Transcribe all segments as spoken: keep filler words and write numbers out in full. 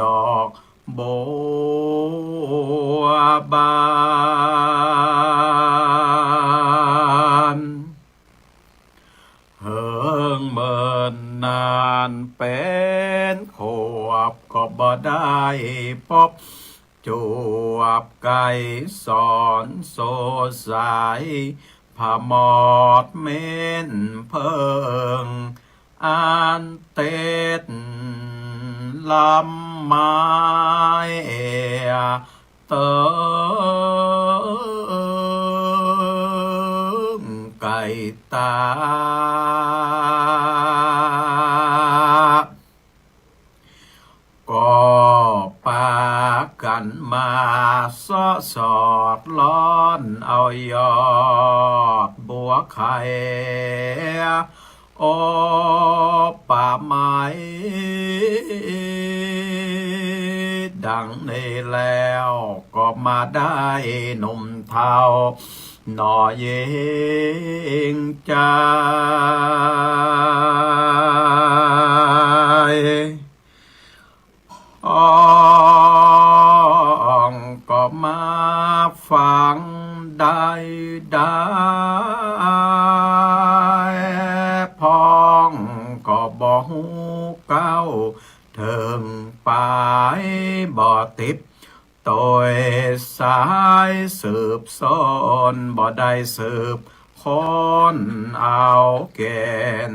ดอกบัวบาน เหิงเมินนานเป๋นขวบก็บ่ได้ปบ จวบไกรสอนโสดใส ผมอดเม้นเพิ่ง อันเต็ดลำไม้ เติงไก่ตา ก็ปากั๋นมาเซาะสอดล้อนเอายอดบัวไข่ โอ้ ป่าไม้ ดังนี้แล้วก็มาได้หนุ่มเฒ่า หน่อหญิงใจ พ่องก็มาฟังได้ได้ พ่องก็บ่ฮู้เก๊า เถิงปายบ่ติด โตยสายสืบสน บ่ได้สืบค้นเอาแก่น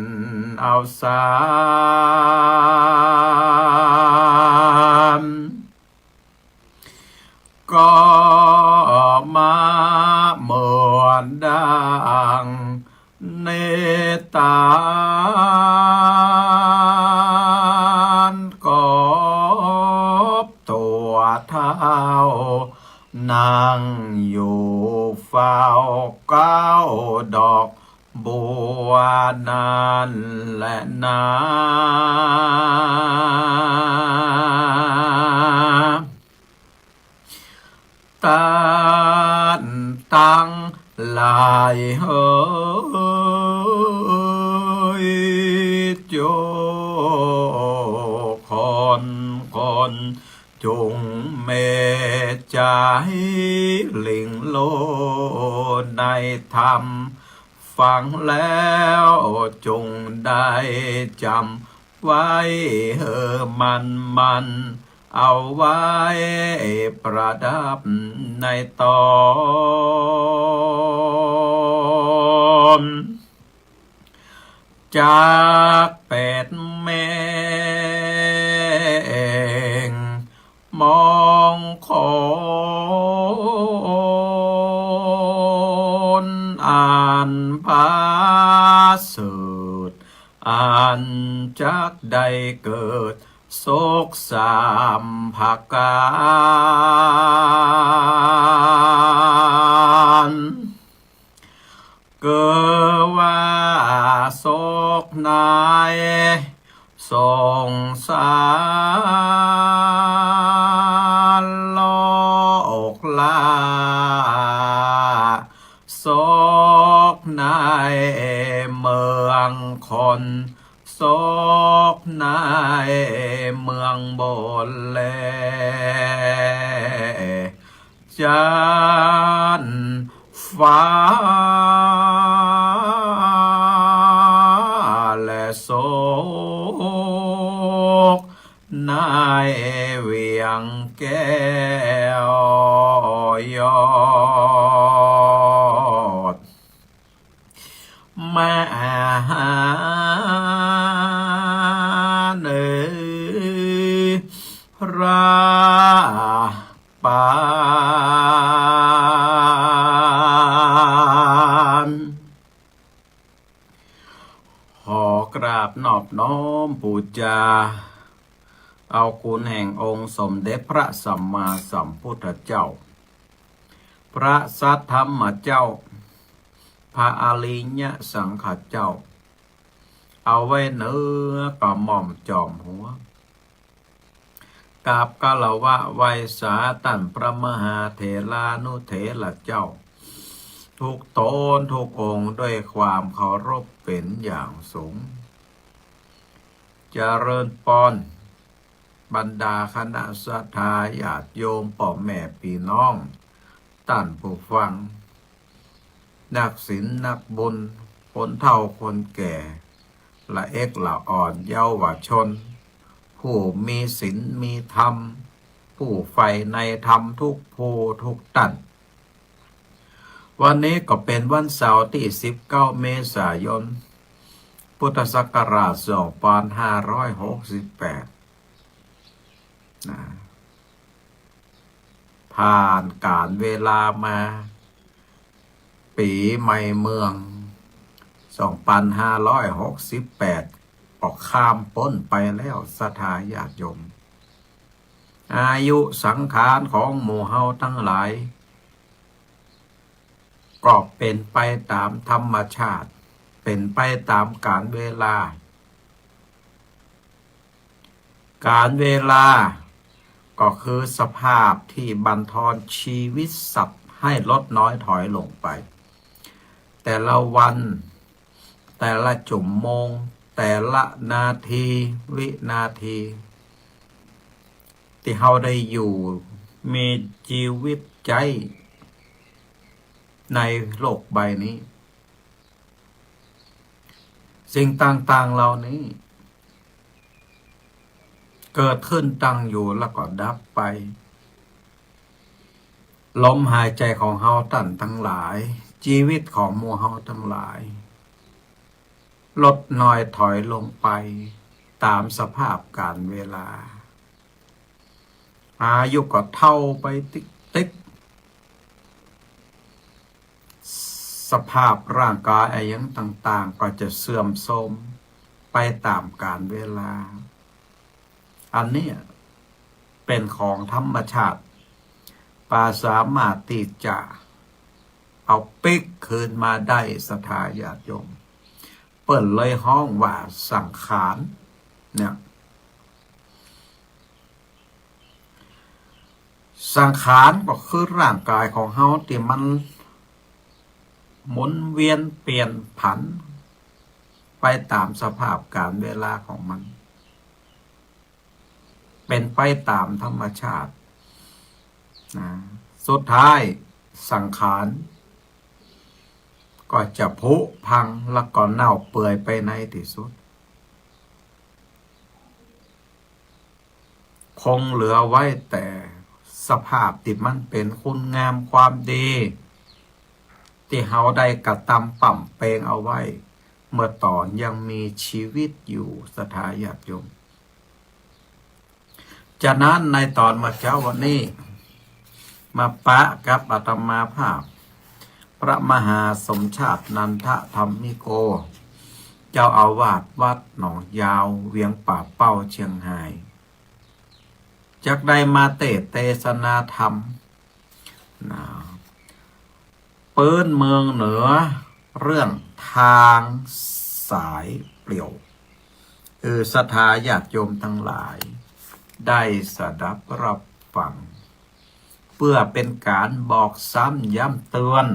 เอาสาร ก็มาเหมือนดัง ในตานกบตั๋วเฒ่า นั่งอยู่เฝ้าเก๊าดอกบัวนั้นแหละนา ต้านตังหลายเหย จุคนคน จุ่งเมตต๋าหลิงโลในธรรม ฟังแล้วจุ่งได้จ๋ำ ไว้หื้อมั่นมั่น เอาไว้ประดับในตน จักเป๋นเมฆ มงคลอันประเสริฐ อันจักได้เกิดสุขสามประก๋าน คือว่าสุขในสงสารโลกล้า สุขในเมืองคน สุขในเมืองบนแล จั๊นฟ้า และสุขในเวียงแก้วยอด มหาเหนือพระปาน ขอกราบนอบน้อมปู๋จา เอาคุณแห่งองค์สมเด็จพระสัมมาสัมพุทธเจ้า พระสัทธรรมเจ้า พระอริยสังฆเจ้า เอาไว้เหนือกระหม่อมจอมหัว กราบคารวะไหว้สาต้านพระมหาเถรานุเถระเจ้า ทุกต๋นทุกองค์ด้วยความเคารพเป๋นอย่างสูง เจริญปอน บรรดาคณะศรัทธาญาติโยม ป้อแม่ปี้น้อง ต้านผู้ฟัง นักศีลนักบุญ คนเฒ่าคนแก่ ละเอ็กละอ่อน เยาวชน ผู้มีศีลมีธรรม ผู้ใฝ่ในธรรมทุกผู้ทุกต้าน วันนี้ก็เป๋นวันเสาร์ตี้สิบเก้าเมษายน พุทธศักราชสองปันห้าร้อยหกสิบแปด นะ ผ่านก๋าลเวลามา ปี๋ใหม่เมือง สองปันห้าร้อยหกสิบแปด ก็ข้ามป๊นไปแล้ว ศรัทธาญาติโยม อายุสังขารของหมู่เฮาตังหลาย ก็เป๋นไปต๋ามธรรมชาติ เป๋นไปต๋ามก๋าลเวลา ก๋าลเวลาก็คือสภาพตี้บั่นทอนชีวิตสัตว์ให้ลดน้อยถอยลงไป แต่ละวัน แต่ละจุ่มโมง แต่ละนาที วินาที ตี้เฮาได้อยู่ มีจีวิตใจ๊ในโลกใบนี้ สิ่งต่างๆ เหล่านี้ เกิดขึ้นตั้งอยู่แล้วก็ดับไป ลมหายใจ๋ของเฮาต้านตังหลาย จีวิตของหมู่เฮาตังหลาย ลดน้อยถอยลงไปต๋ามสภาพก๋าลเวลา อายุก็เฒ่าไปติ๊กๆ สภาพร่างก๋ายอะหยังต่างๆ ก็จะเสื่อมโทรมไปต๋ามก๋าลเวลา อันเนี้ยเป๋นของธรรมชาติ บ่สามารถตี้จะเอาปิ๊กคืนมาได้ ศรัทธาญาติโยม เปิ้นเลยฮ้องว่าสังขาร เนี่ย สังขารก็คือร่างก๋ายของเฮาตี้มันหมุนเวียนเปลี่ยนผันไปต๋ามสภาพก๋าลเวลาของมัน เป๋นไปต๋ามธรรมชาติ นะ สุดท้ายสังขารก็จะผุพังแล้วก็เน่าเปื่อยไปในตี้สุด คงเหลือไว้แต่สภาพตี้มันเป๋นคุณงามความดี ตี้เฮาได้กระตำป๋ำเปงเอาไว้ เมื่อต๋อนยังมีจีวิตอยู่ ศรัทธาญาติโยม ฉะนั้นในต๋อนเมื่อเจ๊าวันนี้ มาปะกับอาตมาภาพ พระมหาสมชาตินันทธรรมิโก เจ้าอาวาสวัดหนองยาว เวียงป่าเป้า เจียงฮาย จักได้มาเตสน์เตสนาธรรม นะ ปื๊นเมืองเหนือ เรื่องตางสายเปลี่ยว หื้อศรัทธาญาติโยมตังหลาย ได้สดับฮับฟัง เปื้อเป๋นก๋านบอกซ้ำย้ำเตือน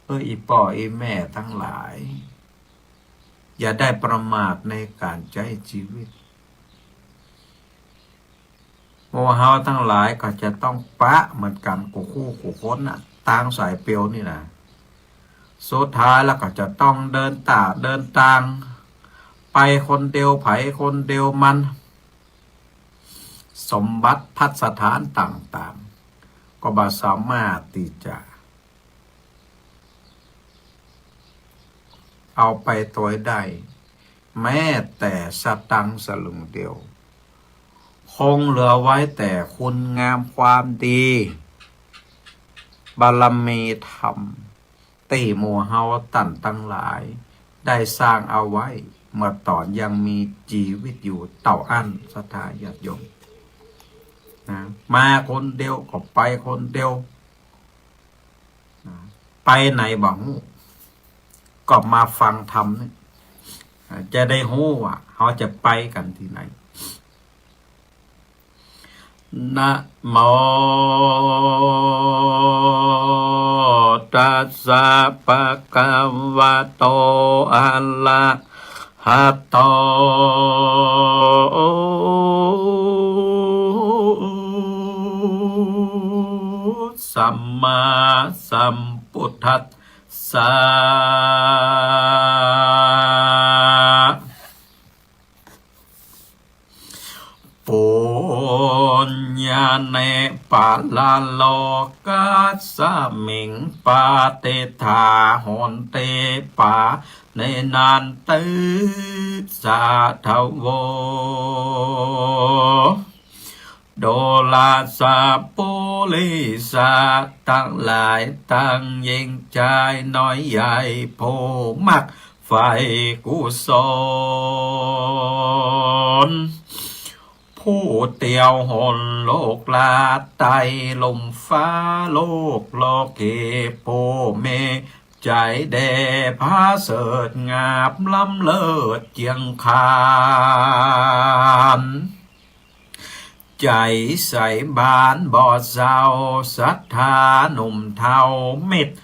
เออ อี่ป้ออี่แม่ตังหลาย อย่าได้ประมาทในก๋านใจ๊จีวิต หมู่เฮาตังหลายก็จะต้องปะเหมือนกั๋น กู้คู่กู้คนน่ะ ตางสายเปลี่ยวนี่นะ สุดท้ายแล้วก็จะต้องเดินต๋าเดินตาง ไปคนเดียวใผคนเดียวมัน สมบัติภัสถานต่างๆ ก็บ่สามารถตี้จะ เอาไปตวยได้ แม้แต่สตางค์สลึงเดียว คงเหลือไว้แต่คุณงามความดี บารมีธรรม ตี้หมู่เฮาต้านตังหลาย ได้สร้างเอาไว้ เมื่อต๋อนยังมีจีวิตอยู่เต้าอั้น ศรัทธาญาติโยม นะ มาคนเดียวก็ไปคนเดียว นะ ไปไหนบ่ฮู้ ก็มาฟังธรรมนี่ อ่า จะได้ฮู้ว่าเฮาจะไปกั๋นตี้ไหน นะโม ตัสสะ ภะคะวะโต อะระหะโต สัมมาสัมพุทธัสสะ ปุญญาเน ปะระโลกัสมิง ปะติฏฐาโหนติ ปะเนนะติ สาธะโว ดูราสะ ปุริสะตังหลาย ตังหญิงจายน้อยใหญ่ ผู้มักใฝ่กุศล ผู้เตียวหนโลกลาไตร่ลุ่มฟ้าโลก โลกี ผู้มีใจ๋แด่ผาเสริฐงามล้ำเลิศเจียงคาน ใจ๋ใสบานบ่เศร้า ศรัทธาหนุ่มเฒ่า มิตร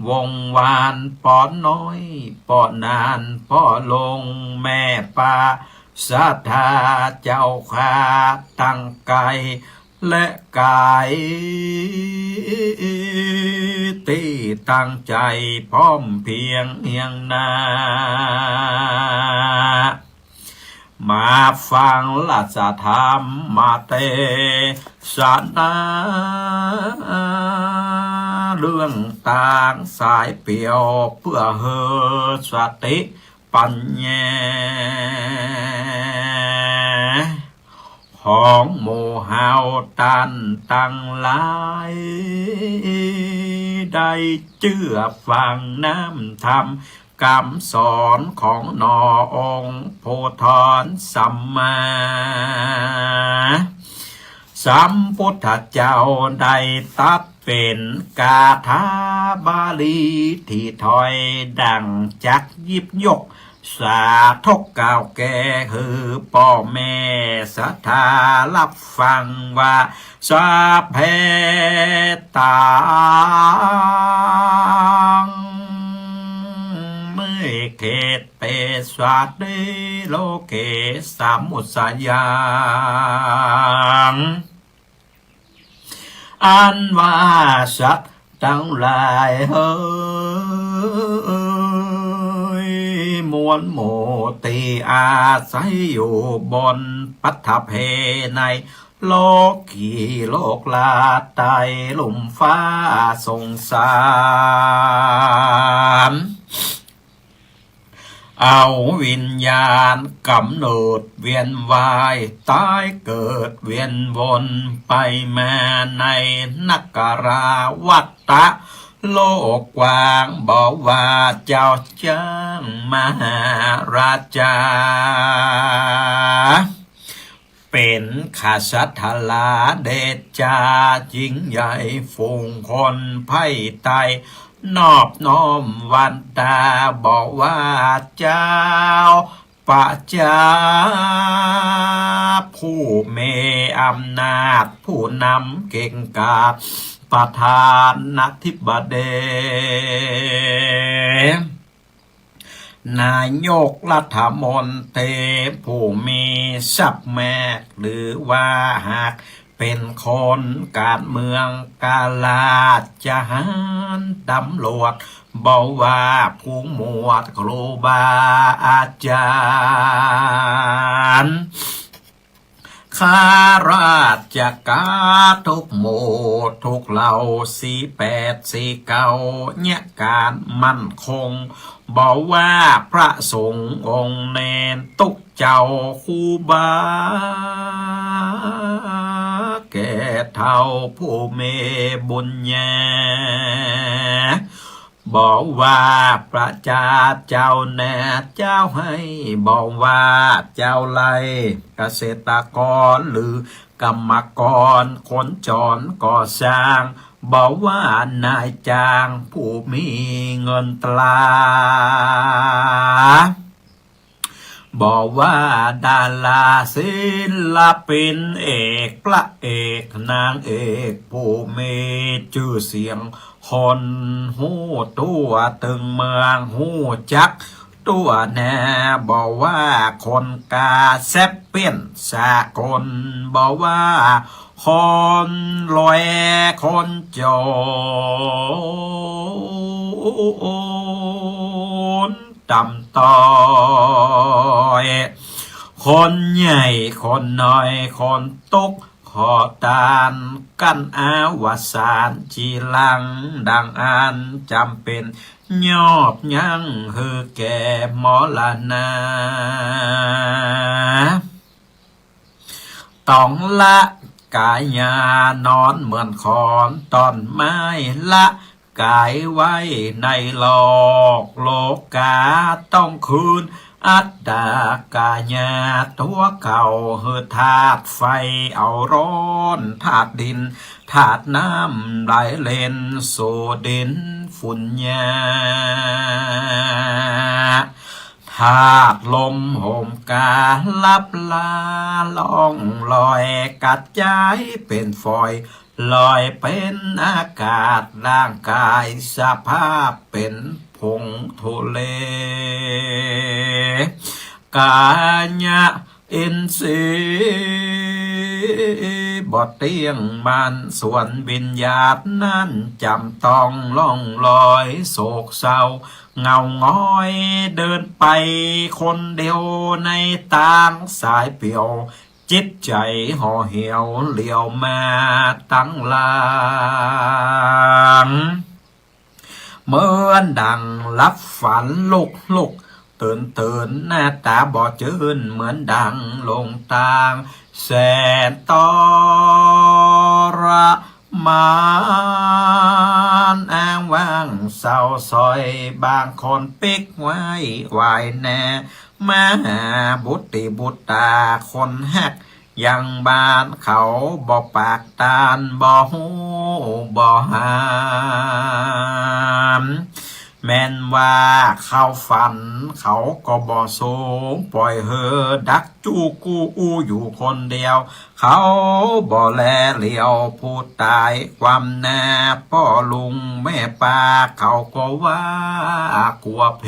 วงศ์วาน ป้อน้อยป้อนาน ป้อหลวงแม่ป้า ศรัทธาเจ้าข้า ตังไก๋และใก๋ ตี้ตั้งใจ๋พร้อมเพียงเฮียงหน้า มาฟังราชธรรมเตสนา เรื่องตางสายเปลี่ยว เปื้อหื้อสติปัญญา ของหมู่เฮาต้านตังหลาย ได้เจื้อฟังน้ำธรรม กำสอนของหนอองค์ผู้ถอนสัมมาสัมพุทธเจ้า ได้ตรัสเป๋นกาถาบาลีตี้ถ้อยดั่งจักหยิบยก สาธกกล่าวแก่หื้อป้อแม่ศรัทธาฮับฟังว่า สัพเพ ตัง นิกขิเต สันติ โลเก สมุชยัง อันว่าสัตว์ตังหลายเฮย มวลหมู่ตี้อาศัยอยู่บนปัฐภีในโลกีโลกลาไตร่ลุ่มฟ้าสงสาร เอาวิญญาณก๋ำเนิดเวียนว่ายต๋ายเกิดเวียนวนไปมาในนรกวัฏฏะโลกกว้าง บ่ว่าเจ้าจ๊างมหาราชา เป๋นกษัตราเดชายิ่งใหญ่ ฝูงคนไพร่ไต้นอบน้อมวันตา บ่ว่าเจ้าประจา ผู้มีอำนาจ ผู้นำเก่งกาจ ประธานาธิบดี นายกรัฐมนตรี ผู้มีทรัพย์มาก หรือว่าหากเป๋นคนก๋านเมือง ข้าราชหาร ต๋ำรวจ บ่ว่าผู้หมวด ครูบาอาจ๋ารย์ ข้าราชก๋าทุกหมู่ทุกเหล่า สี่แปดสี่เก้า เยียะก๋านมั่นคง บ่ว่าพระสงฆ์องค์เณรตุ๊เจ้าครูบา แก่เฒ่าผู้มีบุญญา บ่ว่าประจาเจ้านาเจ้าไฮ่ บ่ว่าเจ้าไร่ เกษตรกรหรือกรรมกร คนจรก่อสร้าง บ่ว่านายจ้างผู้มีเงินตรา บ่ว่าดาราศิลปิน เอกพระเอกนางเอก ผู้มีจื้อเสียง คนฮู้ทั่วตึงเมือง ฮู้จักทั่วหน้า บ่ว่าคนกาแซบเปี้ยนสากล บ่ว่า คนรวยคนจน ต่ำต้อย คนใหญ่คนน้อย คนตุ๊กข์ขอตาน กั้นอวสานจีรัง ดังอั้นจ๋ำเป๋น ยอบยั้งหื้อแก่มรณา ต้องละก๋ายา นอนเหมือนขอนต้นไม้ ละก๋ายไว้ในโลก โลกาต้องคืน อัตตากายาตั๋วเก่า หื้อธาตุไฟเอาร้อน ธาตุดิน ธาตุน้ำไหลเล็นสู่ดินฝุ่นหญ้า ธาตุลมโหมกาลับลา ล่องลอยกระจายเป๋นฝอย ลอยเป๋นอากาศ ร่างกายสภาพเป๋นผงธุลี กายะอินทรีย์บ่เตี้ยงมั่น ส่วนวิญญาณนั้นจ๋ำต้องล่องลอยโศกเศร้า เหงาหงอยเดินไปคนเดียว ในตางสายเปลี่ยว จิตใจ๋ห่อเหี่ยวเหลียวมาตังหลัง เหมือนดังหลับฝันลุกลุกตื่นตื่น หน้าต๋าบ่จื้น เหมือนดังลงตาง แสนทรมานอ้างว้างเศร้าสอย บางคนปิ๊กไว้วายหน้า มาหาบุตรีบุตราคนฮัก ยังบ้านเขาบ่ปากตาน บ่ฮู้บ่หาม แม่นว่าเข้าฝันเขาก็บ่สูง ปล่อยหื้อดักจู้กู้อู้อยู่คนเดียว เขาบ่แลเหลียวผู้ต๋ายความหน้า ป้อลุงแม่ป้าเขาก็ว่ากลัวเพ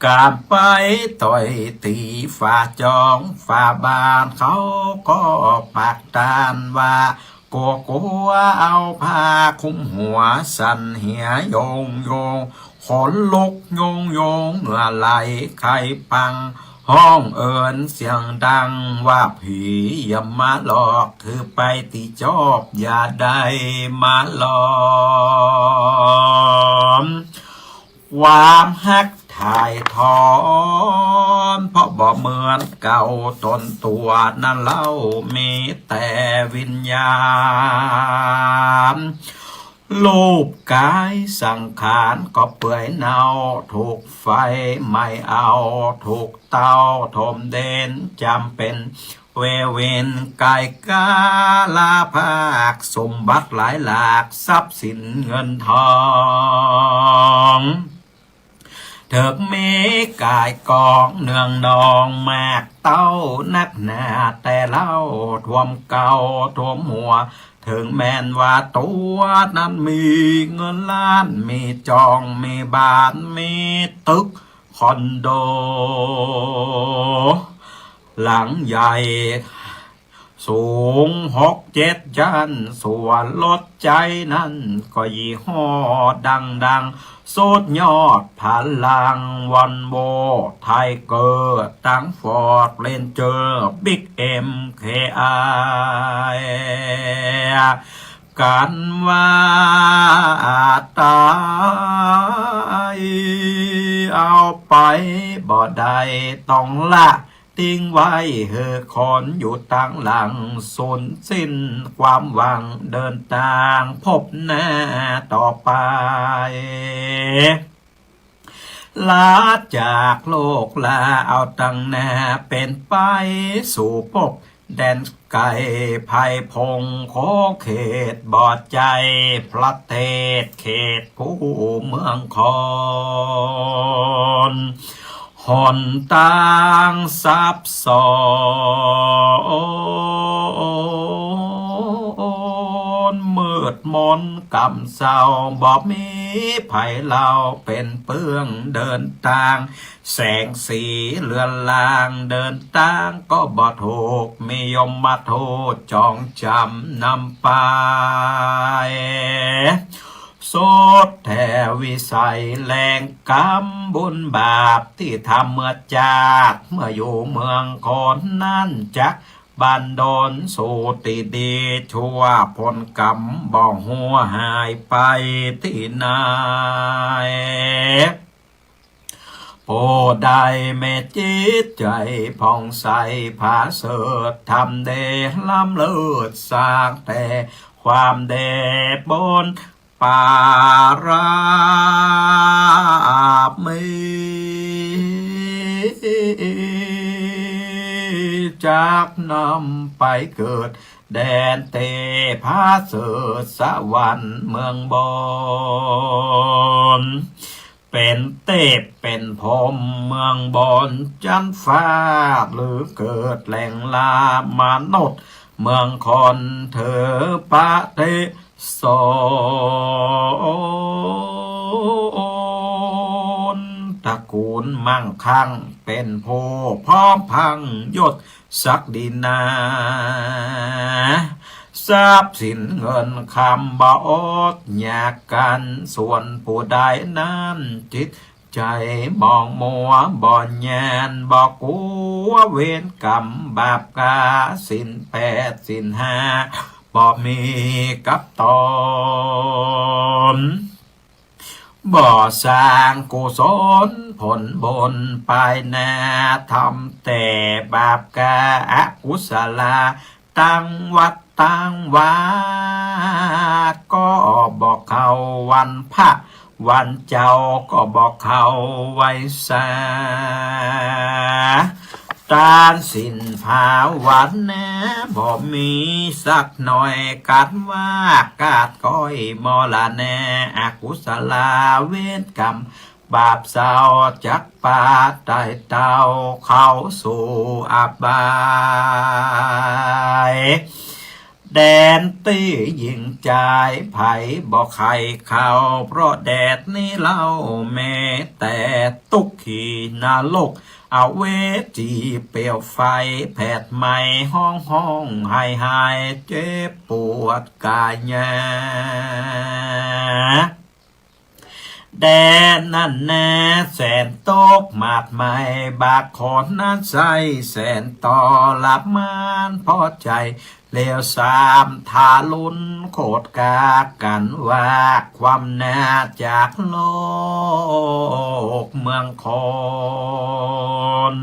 ก๋านไปต่อยตี๋ฝาจองฝาบ้าน เขาก็ปากตานว่า กั๋วกั๋วเอาผ้าคลุมหัว สั่นเหียโยงโยง ขนลุกโยงโยง เหงื่อไหลไขปัง ฮ้องเอินเสียงดังว่า ผีอย่ามาหลอก คือไปตี้จอบอย่าได้มาหลอม ความฮักถ่ายถอน เพราะบ่เหมือนเก่า ตนตั๋วนั้นเล่ามีแต่วิญญาณ รูปก๋ายสังขารก็เปื่อยเน่า ถูกไฟไหม้เอา ถูกเตาถมเด็น จ๋ำเป๋น เวรก๋ายกาลาภาค สมบัติหลายหลาก ทรัพย์สินเงินทอง เถิงมีก๋ายกองเนืองนอง มากเต้านักหนา แต่เหล้าท่วมเก๊าท่วมหัว เถิงแม่นว่าตั๋วนั้นมีเงินล้าน มีจองมีบ้าน มีตึกคอนโด หลังใหญ่ สูงหกเจ็ดชั้น ส่วนรถใจ๊นั้นก็ยี่ห้อดังๆ สุดยอดพลัง วอลโว่ ไทเกอร์ ตังฟอร์ด เรนเจอร์ บิ๊กเอ็ม เคไอ กั๋นว่าต๋าย เอาไปบ่ได้ ต้องละ ทิ้งไว้หื้อคนอยู่ตางหลัง สูญสิ้นความหวัง เดินตางพบหน้าต่อไป ลาจากโลกลาเอาตังหน้า เป๋นไปสู่ภพแดนไก๋ ภัยพงศ์ขอบเขตบ่ใจ้ ประเทศเขตผู้เมืองคอน หนตางสับสน มืดมนกำเศร้า บ่มี ไผเล่าเป๋นเปื้องเดินตาง แสงสีเลือนลางเดินตางก็บ่ถูก มียมทูตจองจ๋ำนำไป สุดแท้วิสัยแลงกรรมบุญบาปตี้ทำเมื่อจาก เมื่ออยู่เมืองคนนั้นจัก บันดลสู่ตี้ดี ชั่วผลกรรมบ่ฮู้หายไปตี้ไหน ผู้ใดมีจิตใจ๋ผ่องใสผาเสริฐ ธรรมดีล้ำเลิศ สร้างแต่ความดีบุญ บารมี จักนำไปเกิดแดนเตพาเสริฐสวรรค์เมืองบน เป๋นเตพเป๋นพรหมเมืองบนจั๊นฟ้า หรือเกิดแหล่งลามนุษย์เมืองคนเถิดปฏิ สนตระกูลมั่งคั่ง เป๋นผู้พร้อมพรังยศศักดินา ทรัพย์สินเงินคำบ่อดอยากกั๋น ส่วนผู้ใดนั้นจิต ใจ๋หมองมัวบ่หญาณ บ่กั๋วเวรกรรมบาปกา ศีลแปดศีลห้าบ่มีกับต๋น บ่สร้างกุศลผลบุญปายหน้า ทำแต่บาปกาอกุศลา ตั้งวัดตั้งวา ก็บ่เข้าวันพระวันเจ้า ก็บ่เข้าไหว้สา ตานศีลภาวนาบ่มีสักหน่อย กั๋นว่ากาดก้อยมรณา อกุศลาเวรกรรม บาปเศร้าจักปาไต่เต้าเข้าสู่อบาย แดนตี้หญิงจายใผบ่ใค่เข้า เพราะแดนนี้เล่าแม้แต่ตุ๊กขีนรก อเวจีเปลวไฟแผดไหม้ฮ้องฮ้องไห้ไห้เจ็บปวดกายา แดนนั้นแน่แสนตุ๊กข์มากมาย บากคนนั้นใส่แสนทรมาน เพราะใจ๋เลวทรามทารุณโคตรกา กั๋นว่าความหน้าจากโลกเมืองคน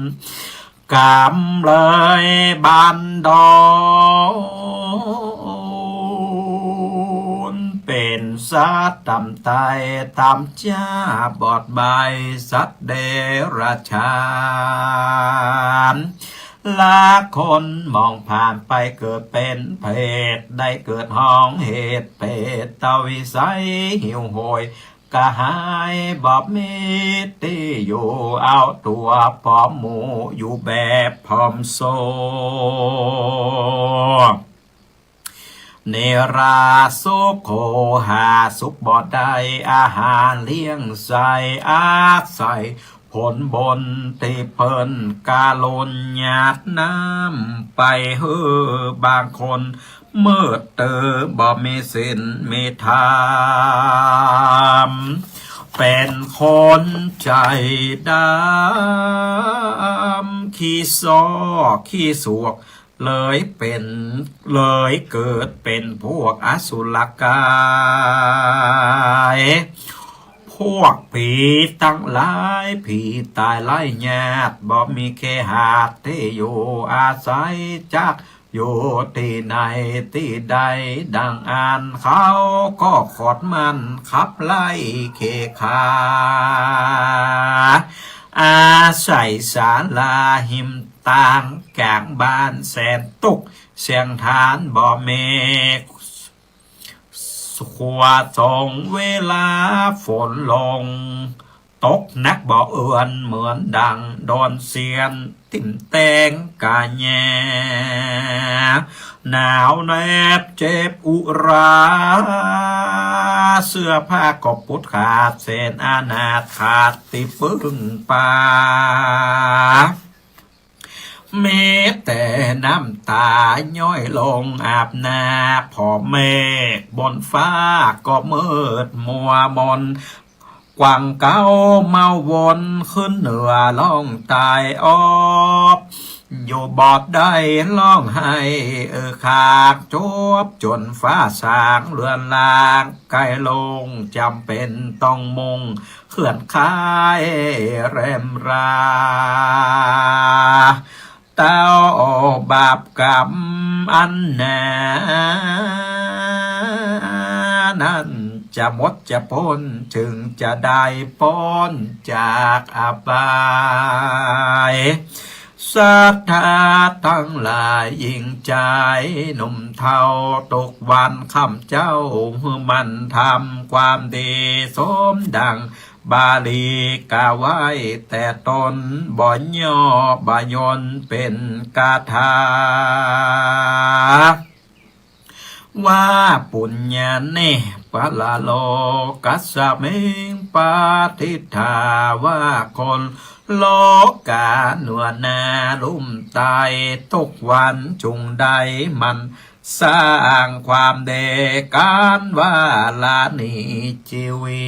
กำเลยบันดล เป๋นสัตว์ต่ำต้อยต่ำจ๊าบอดใบ้ สัตว์เดรัจฉาน ละคนหมองผ่านไปเกิดเป๋นเปรต ได้เกิดห้องเหตุเปรตวิสัยหิวโหย กระหายบ่มีตี้อยู่ เอาตั๋วผอมหมู่อยู่แบบผอมโซ นิราสุขโข หาสุขบ่ได้ อาหารเลี้ยงใส่ อาศัยผลบุญตี้เปิ้นกรุณาหยาดน้ำไปหื้อ บางคน มืดตื้อบ่มีศีลมีธรรม เป๋นคนใจ๋ดำ ขี้ซ้อขี้สวก เลยเป๋น เลยเกิดเป๋นพวกอสุรกาย พวกผีตังหลาย ผีต๋ายไร้ญาติ บ่มีเคหะตี้อยู่อาศัย จัก อยู่ตี้ไหนตี้ใด ดังอั้นเขาก็ขดมันขับไล่เคขา อาศัยศาลาฮิมตางก๋างบ้านแสนตุ๊กข์ เสียงทานบ่มี ขวาสองเวลาฝนลง ตกหนักบ่เอือน เหมือนดังดอนเสียน ทิ่มแตงกาแย หนาวแนบเจ็บอุรา เสื้อผ้าก็ปุดขาด เสนาอามาตย์ขาดตี้ปึ้งปา มีแต่น้ำตาย้อยลงอาบหน้า ผ่อเมฆบนฟ้าก็มืดมัวมน กวางเก๊าเมาวนขึ้นเหนือล่องใต้ออบ อยู่บอบได้ร้องไห้เออขากจวบ จ๋นฟ้าสางเลือนลางใก้ลง จ๋ำเป๋นต้องมุ่ง เขื่อนคายแรมรา เต้าบาปกรรมอันหนานั้น จะหมดจะป๊น จึงจะได้ป๊นจากอบาย ศรัทธาตังหลายหญิงจายหนุ่มเฒ่า ตุ๊กวันค่ำเจ๊าหื้อหมั่นทำความดี สมดั่งบาลีกล่าวไว้แต่ต้น บ่ย่อบ่ย่นเป๋นคาถา ว่า ปุญญาเน ปะระโลกัสสมิง ปะทิฏฐา ว่าคนโลก๋าเหนือหน้าลุ่มใต้ ตุ๊กวันจุ่งได้หมั่นสร้างความดี ก๋านว่าลาหนีจีวี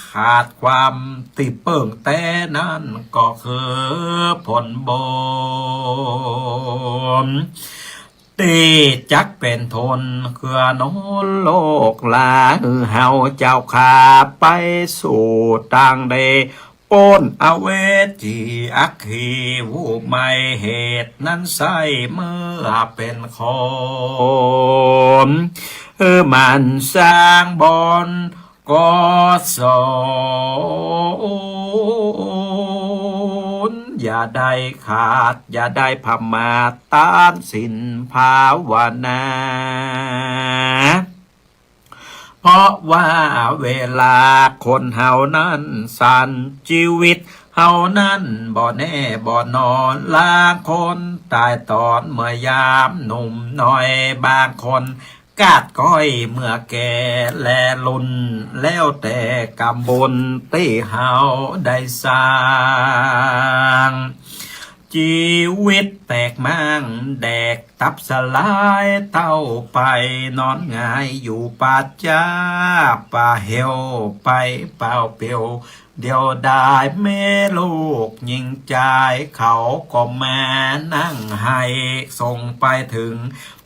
ขาดความตี้เปิ้งแต๊นั้น ก็คือผลบุญ ตี้จักเป๋นทุนเกื้อหนุนโลกหลา หื้อเฮาเจ้าข้าไปสู่ตางดี ป๊นอเวจีอัคคี ฮู้ไหมเหตุนั้นไส้ เมื่อเป๋นคน หื้อหมั่นสร้างบุญ กุศล อย่าได้ขาด อย่าได้ประมาท ตานศีลภาวนา เพราะว่าเวลาคนเฮานั้นสั้น จีวิตเฮานั้นบ่แน่บ่นอน ลางคนต๋ายต๋อนเมื่อยามหนุ่มน้อย บางคน กาดก้อยเมื่อแก่แลลุ่น แล้วแต่กรรมบุญตี้เฮาได้สร้าง จีวิตแตกม้างแดกตับสลาย เต้าไปนอนหงายอยู่ป่าจ๊า ป่าเหวไปเปล่าเปลี่ยว เดียวดาย แม่ลูกหญิงจายเขาก็มานั่งไห้ ส่งไปเถิง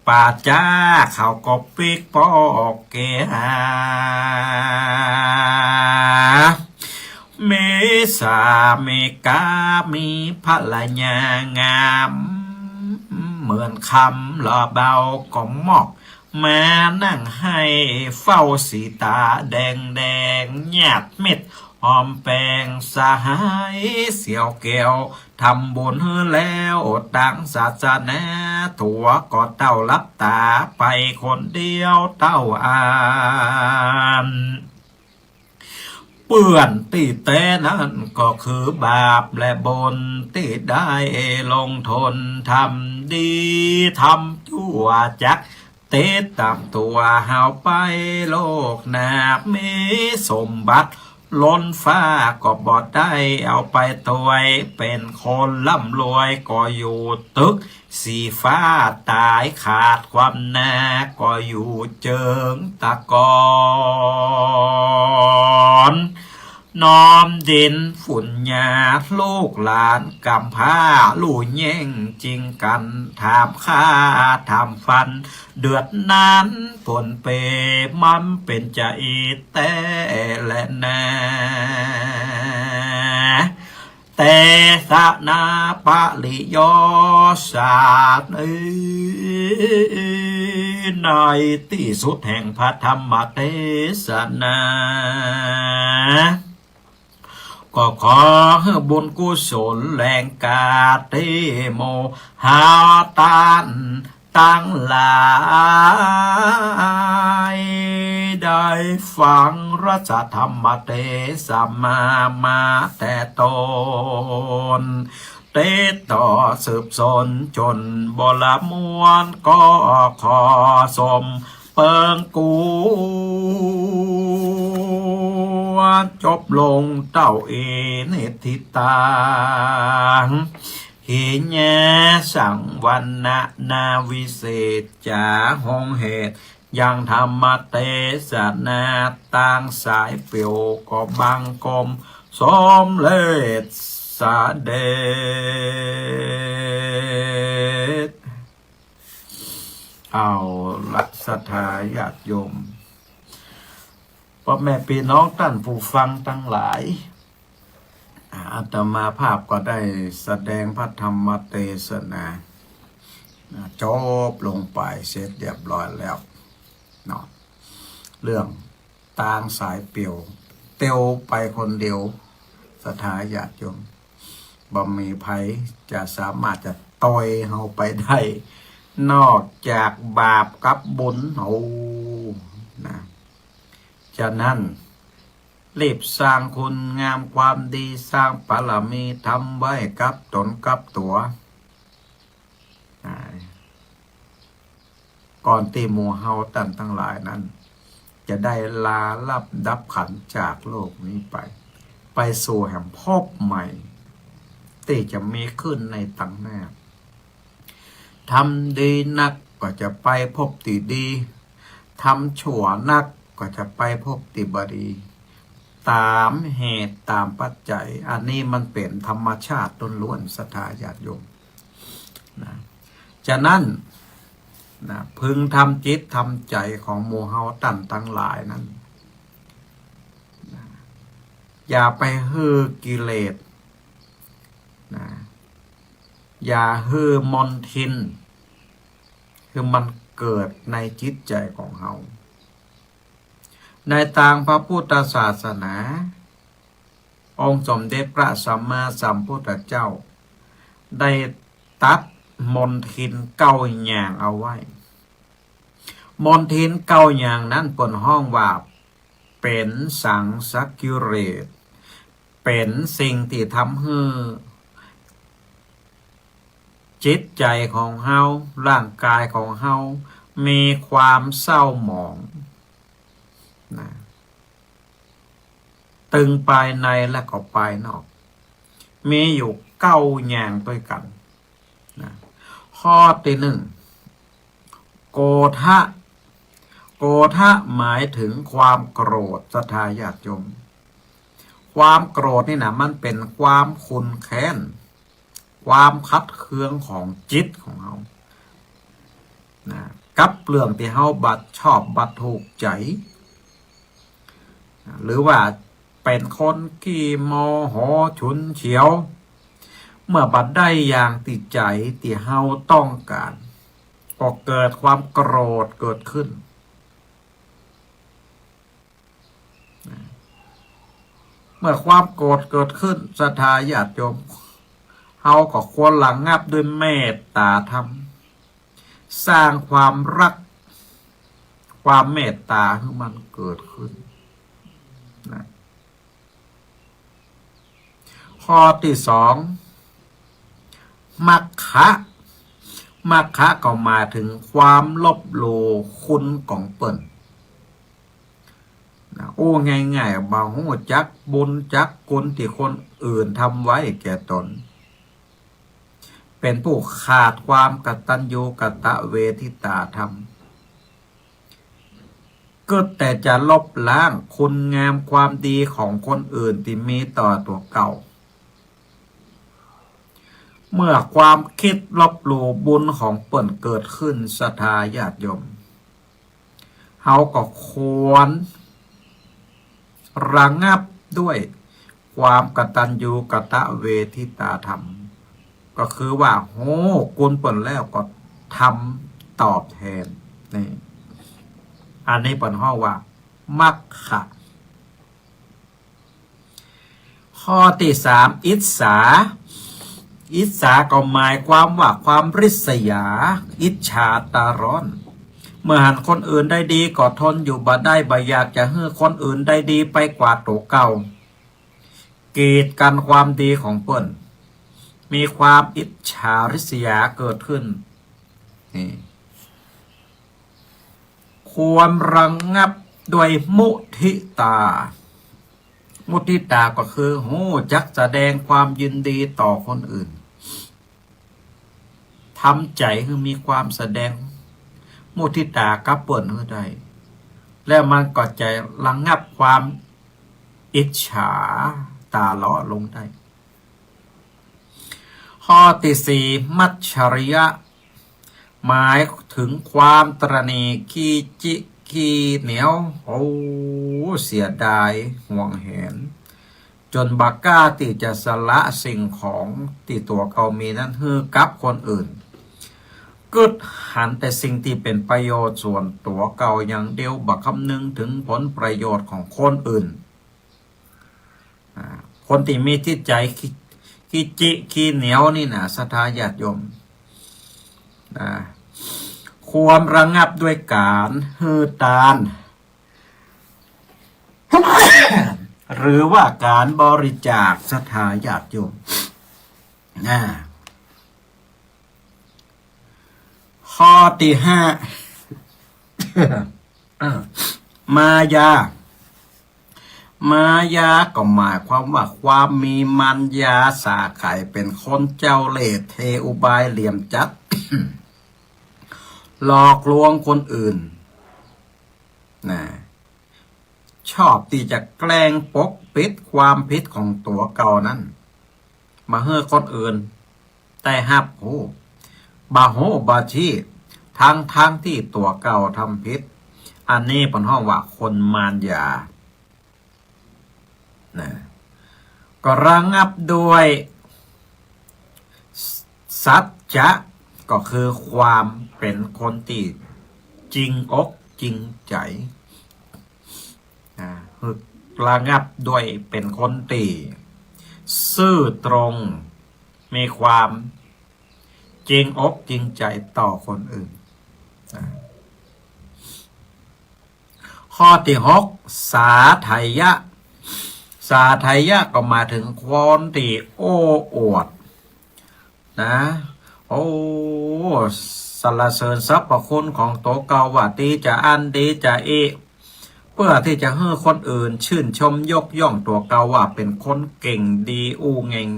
ป่าจ๊า เขาก็ปิ๊กปอกเกหา มีสามีกา มีภรรยางาม เหมือนคำหล่อเบาก็มอก มานั่งไห้เฝ้าสีต๋าแดงแดง ญาติมิตรหอมแปง สหายเสี่ยวแก้ว ทำบุญหื้อแล้วตางศาสนา ตั๋วก็เต้าหลับต๋าไปคนเดียวเต้าอั้น เปื้อนตี้แต๊นั้นก็คือบาปและบุญ ตี้ได้ลงทุนทำดีทำจั่วจัก ติดต๋ามตั๋วเฮาไปโลกหน้า มีสมบัติล้นฟ้าก็บ่ได้เอาไปตวย เป๋นคนร่ำรวยก็อยู่ตึกสีฟ้า ต๋ายขาดความนาก็อยู่เจิงตะกอน น้อมดินฝุ่นหญ้า ลูกหลานกำพร้าลู่แย่งจิงกั๋น ถามข้าถามฟัน เดือดนั้นปนเป มันเป๋นจาอี้แต๊แลนา เตสะนาปริโยสา ในตี้สุดแห่งพระธรรมเตสนา ก็ขอหื้อบุญกุศลแรงกล้าตี้หมู่เฮาต้านตังหลาย ได้ฟังพระสัทธรรมเตสนามาแต่ต้น ติดต่อสืบสนจ๋นบ่ละม้วน ก็ขอสมเปิงกุ จบลงเต้าอี้ นิฏฐิตัง หิยะสัง วรรณนาวิเศษจ๋า ฮงเหตุยังธรรมเตสนา ตางสายเปี่ยวก็บังคมสมเร็จเสด็จ เอาละ ศรัทธาญาติโยม ป้อแม่ปี้น้องต้านผู้ฟังตังหลาย อ่า อาตมาภาพก็ได้แสดงพระธรรมเตสนา อ่า จบลงไปเสร็จเรียบร้อยแล้วเนาะ เรื่องตางสายเปี่ยว เตียวไปคนเดียว ศรัทธาญาติโยม บ่มีใผจะสามารถจะตอยเฮาไปได้ นอกจากบาปกับบุญเฮานะ ฉะนั้น รีบสร้างคุณงามความดี สร้างบารมีธรรมไว้กับตนกับตั๋ว อ่า ก่อนตี้หมู่เฮาต้านตังหลายนั้น จะได้ลาลับดับขันธ์จากโลกนี้ไป ไปสู่แหมภพใหม่ ตี้จะมีขึ้นในตังหน้า ทำดีนักก็จะไปพบตี้ดี ทำชั่วนักก็จะไปพบตี้บ่ดี ต๋ามเหตุต๋ามปัจจัย อันนี้มันเป๋นธรรมชาติล้วนๆ ศรัทธาญาติโยมนะ ฉะนั้นนะ พึงทำจิตทำใจ๋ของหมู่เฮาต้านตังหลายนั้นนะ อย่าไปหื้อกิเลสนะ อย่าหื้อมลทิน หื้อมันเกิดในจิตใจ๋ของเฮา ในตางพระพุทธศาสนา องค์สมเด็จพระสัมมาสัมพุทธเจ้า ได้ตัดมลทินเก้าอย่างเอาไว้ มลทินเก้าอย่างนั้นเปิ้นฮ้องว่า เป๋นสังสกิเลส เป๋นสิ่งตี้ทำหื้อจิตใจ๋ของเฮา ร่างกายของเฮา มีความเศร้าหมองนะ ตึงภายในและก็ภายนอก มีอยู่เก้าอย่างตวยกั๋นนะ ข้อตี้นึ่ง โกธะ โกธะหมายเถิงความโกรธ ศรัทธาญาติโยม ความโกรธนี่นะ มันเป๋นความขุ่นแค้น ความขัดเคืองของจิตของเฮานะ กับเรื่องตี้เฮาบ่ชอบบ่ถูกใจ๋นะ หรือว่าเป๋นคนขี้โมโหฉุนเฉียว เมื่อบ่ได้อย่างตี้ใจ๋ตี้เฮาต้องก๋าน ก็เกิดความโกรธเกิดขึ้น เมื่อความโกรธเกิดขึ้น ศรัทธาญาติโยม เฮาก็ควรระงับด้วยเมตตาธรรม สร้างความฮัก ความเมตตาหื้อมันเกิดขึ้นนะ ข้อตี้สอง มัคคะ มัคคะก็หมายเถิงความลบหลู่คุณของเปิ้นนะ อู้ง่ายๆ บ่ฮู้จักบุญจักคุณตี้คนอื่นทำไว้แก่ตน เป๋นผู้ขาดความกตัญญูกตเวทิตาธรรม กึ๊ดแต่จะลบล้างคุณงามความดีของคนอื่นตี้มีต่อตั๋วเก่า เมื่อความกึ๊ดลบหลู่บุญของเปิ้นเกิดขึ้น ศรัทธาญาติโยม เฮาก็ควรระงับด้วยความกตัญญูกตเวทิตาธรรม ก็คือว่าฮู้คุณเปิ้นแล้วก็ทำตอบแทน นี่ อันนี้เปิ้นฮ้องว่า มัคคะ ข้อตี้สาม อิจฉา อิจฉาก็หมายความว่าความริษยา อิจฉาตาร้อน เมื่อหันคนอื่นได้ดีก็ทนอยู่บ่ได้ บ่อยากจะหื้อคนอื่นได้ดีไปกว่าตั๋วเก่า กีดกั๋นความดีของเปิ้น มีความอิจฉาริษยาเกิดขึ้น นี่ ควรระงับด้วยมุทิตา มุทิตาก็คือฮู้จักแสดงความยินดีต่อคนอื่น ทำใจ๋หื้อมีความแสดงมุทิตากับเปิ้นหื้อได้ แล้วมันก็จะระงับความอิจฉาต๋าหลอลงได้ ข้อตี้สี่ มัจฉริยะ หมายเถิงความตระหนี่ ขี้จิขี้เหนียว โอ้ เสียดาย หวงแหน จ๋นบ่กล้าตี้จะสละสิ่งของตี้ตั๋วเก่ามีนั้นหื้อกับคนอื่น กึ๊ดหันแต่สิ่งตี้เป๋นประโยชน์ส่วนตั๋วเก่าอย่างเดียว บ่คำนึงเถิงผลประโยชน์ของคนอื่น อ่า คนตี้มีจิตใจ๋ขี้ ขี้จิขี้เหนียวนี่นะ ศรัทธาญาติโยม อ่า ควรระงับด้วยก๋านหื้อตาน หรือว่าก๋านบริจาค ศรัทธาญาติโยม อ่า ข้อตี้ห้า อ่า มายา มายาก็หมายความว่าความมีมารยาสาใหญ่ เป๋นคนเจ้าเล่ห์ เทอุบายเหลี่ยมจัด หลอกลวงคนอื่น นะ ชอบตี้จะแกล้งปกปิดความผิดของตั๋วเก่านั้น บ่หื้อคนอื่นได้ฮับฮู้ บ่ฮู้บ่ชี้ ตึงๆ ตี้ตั๋วเก่าทำผิด อันนี้เปิ้นฮ้องว่าคนมารยา นะ ก็ระงับด้วย สัจจะ ก็คือความเป๋นคนตี้จริงอกจริงใจ๋ อ่า ระงับด้วยเป๋นคนตี้ซื่อตรง มีความจริงอกจริงใจ๋ต่อคนอื่น อ่า ข้อตี้หก สาไถยะ สาไถยะก็หมายเถิงคนตี้โอ้อวด นะ โอ้ สรรเสริญสรรพคุณของตั๋วเก่าว่าดีจาอั้นดีจาอี้ เปื้อตี้จะหื้อคนอื่นชื่นชมยกย่องตั๋วเก่าว่าเป๋นคนเก่งดีอู้เง่ง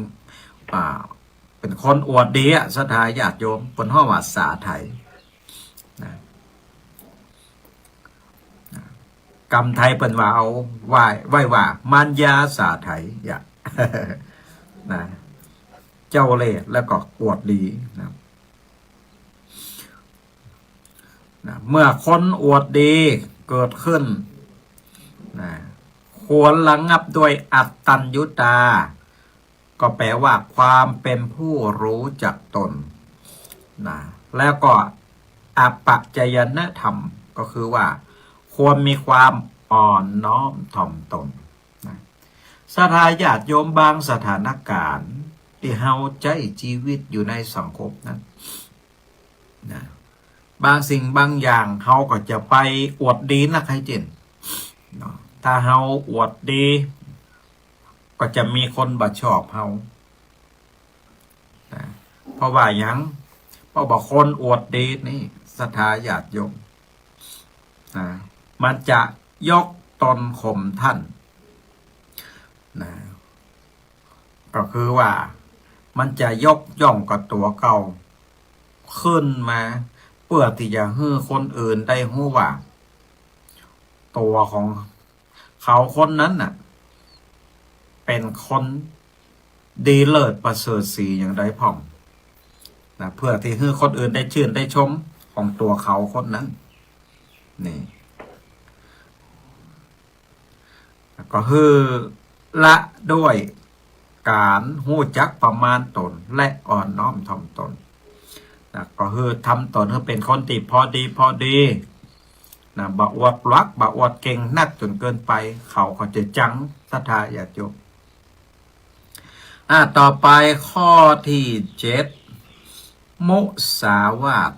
อ่า เป๋นคนอวดดีอะ ศรัทธาญาติโยม เปิ้นฮ้องว่าสาไถ นะ นะ กำไทยเปิ้นว่าเอาไว้ ไว้ว่ามารยาสาไถยะ นะ เจ้าเล่ห์แล้วก็อวดดีนะ นะ เมื่อคนอวดดีเกิดขึ้น นะ ควรระงับด้วยอัตตัญญุตา ก็แปลว่าความเป๋นผู้รู้จักตน นะ แล้วก็อัปปะจยนธรรม ก็คือว่าควรมีความอ่อนน้อมถ่อมตน นะ ศรัทธาญาติโยม บางสถานก๋ารณ์ตี้เฮาใจ๊จีวิตอยู่ในสังคมนั้น นะ บางสิ่งบางอย่างเฮาก็จะไปอวดดีนักใค่เจ้น เนาะ ถ้าเฮาอวดดี ก็จะมีคนบ่ชอบเฮา นะ เพราะว่าหยัง เพราะว่าคนอวดดีนี่ ศรัทธาญาติโยม นะ มันจะยกตนข่มท่าน นะ ก็คือว่ามันจะยกย่องกับตั๋วเก่าขึ้นมา เปื้อตี้จะหื้อคนอื่นได้ฮู้ว่าตั๋วของเขาคนนั้นน่ะ เป๋นคนดีเลิศประเสริฐศรีอย่างใดพ่อง นะ เปื้อตี้หื้อคนอื่นได้จื้นได้ชมของตั๋วเขาคนนั้น นี่ ก็คือละด้วยก๋านฮู้จักประมาณตนและอ่อนน้อมถ่อมตน นะ ก็คือทำตนหื้อเป๋นคนตี้พอดีพอดี นะ บ่อวดหลัก บ่อวดเก่งนักจ๋นเกินไป เขาก็จะจั๊ง ศรัทธาญาติโยม อ่า ต่อไปข้อตี้เจ็ด มุสาวาท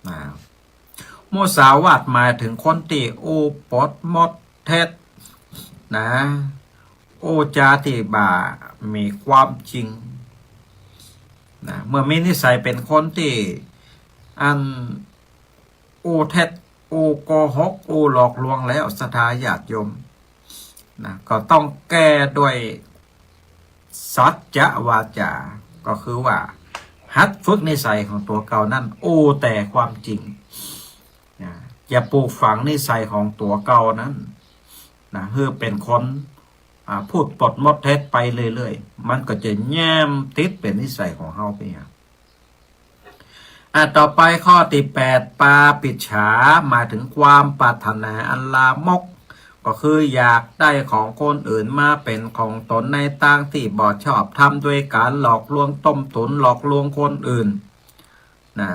นะ มุสาวาทหมายเถิงคนตี้อู้ปดมดเท็จ นะ อู้จาตี้บ่มีความจริง นะ เมื่อมีนิสัยเป๋นคนตี้อันอู้เท็จ อู้โกหก อู้หลอกลวงแล้ว ศรัทธาญาติโยม นะ ก็ต้องแก้ด้วยสัจจะวาจา ก็คือว่าหัดฝึกนิสัยของตั๋วเก่านั้นอู้แต่ความจริง นะ อย่าปลูกฝังนิสัยของตั๋วเก่านั้น นะ หื้อเป๋นคน อ่า พูดปดมดเท็จไปเรื่อยๆ มันก็จะแย้มติดเป๋นนิสัยของเฮาไปอะ อ่ะ ต่อไปข้อตี้แปด ปาปิจฉา หมายถึงความปรารถนาอันลามก ก็คืออยากได้ของคนอื่นมาเป๋นของตนในตางตี้บ่ชอบธรรม โดยก๋านหลอกลวงต้มตุ๋นหลอกลวงคนอื่น นะ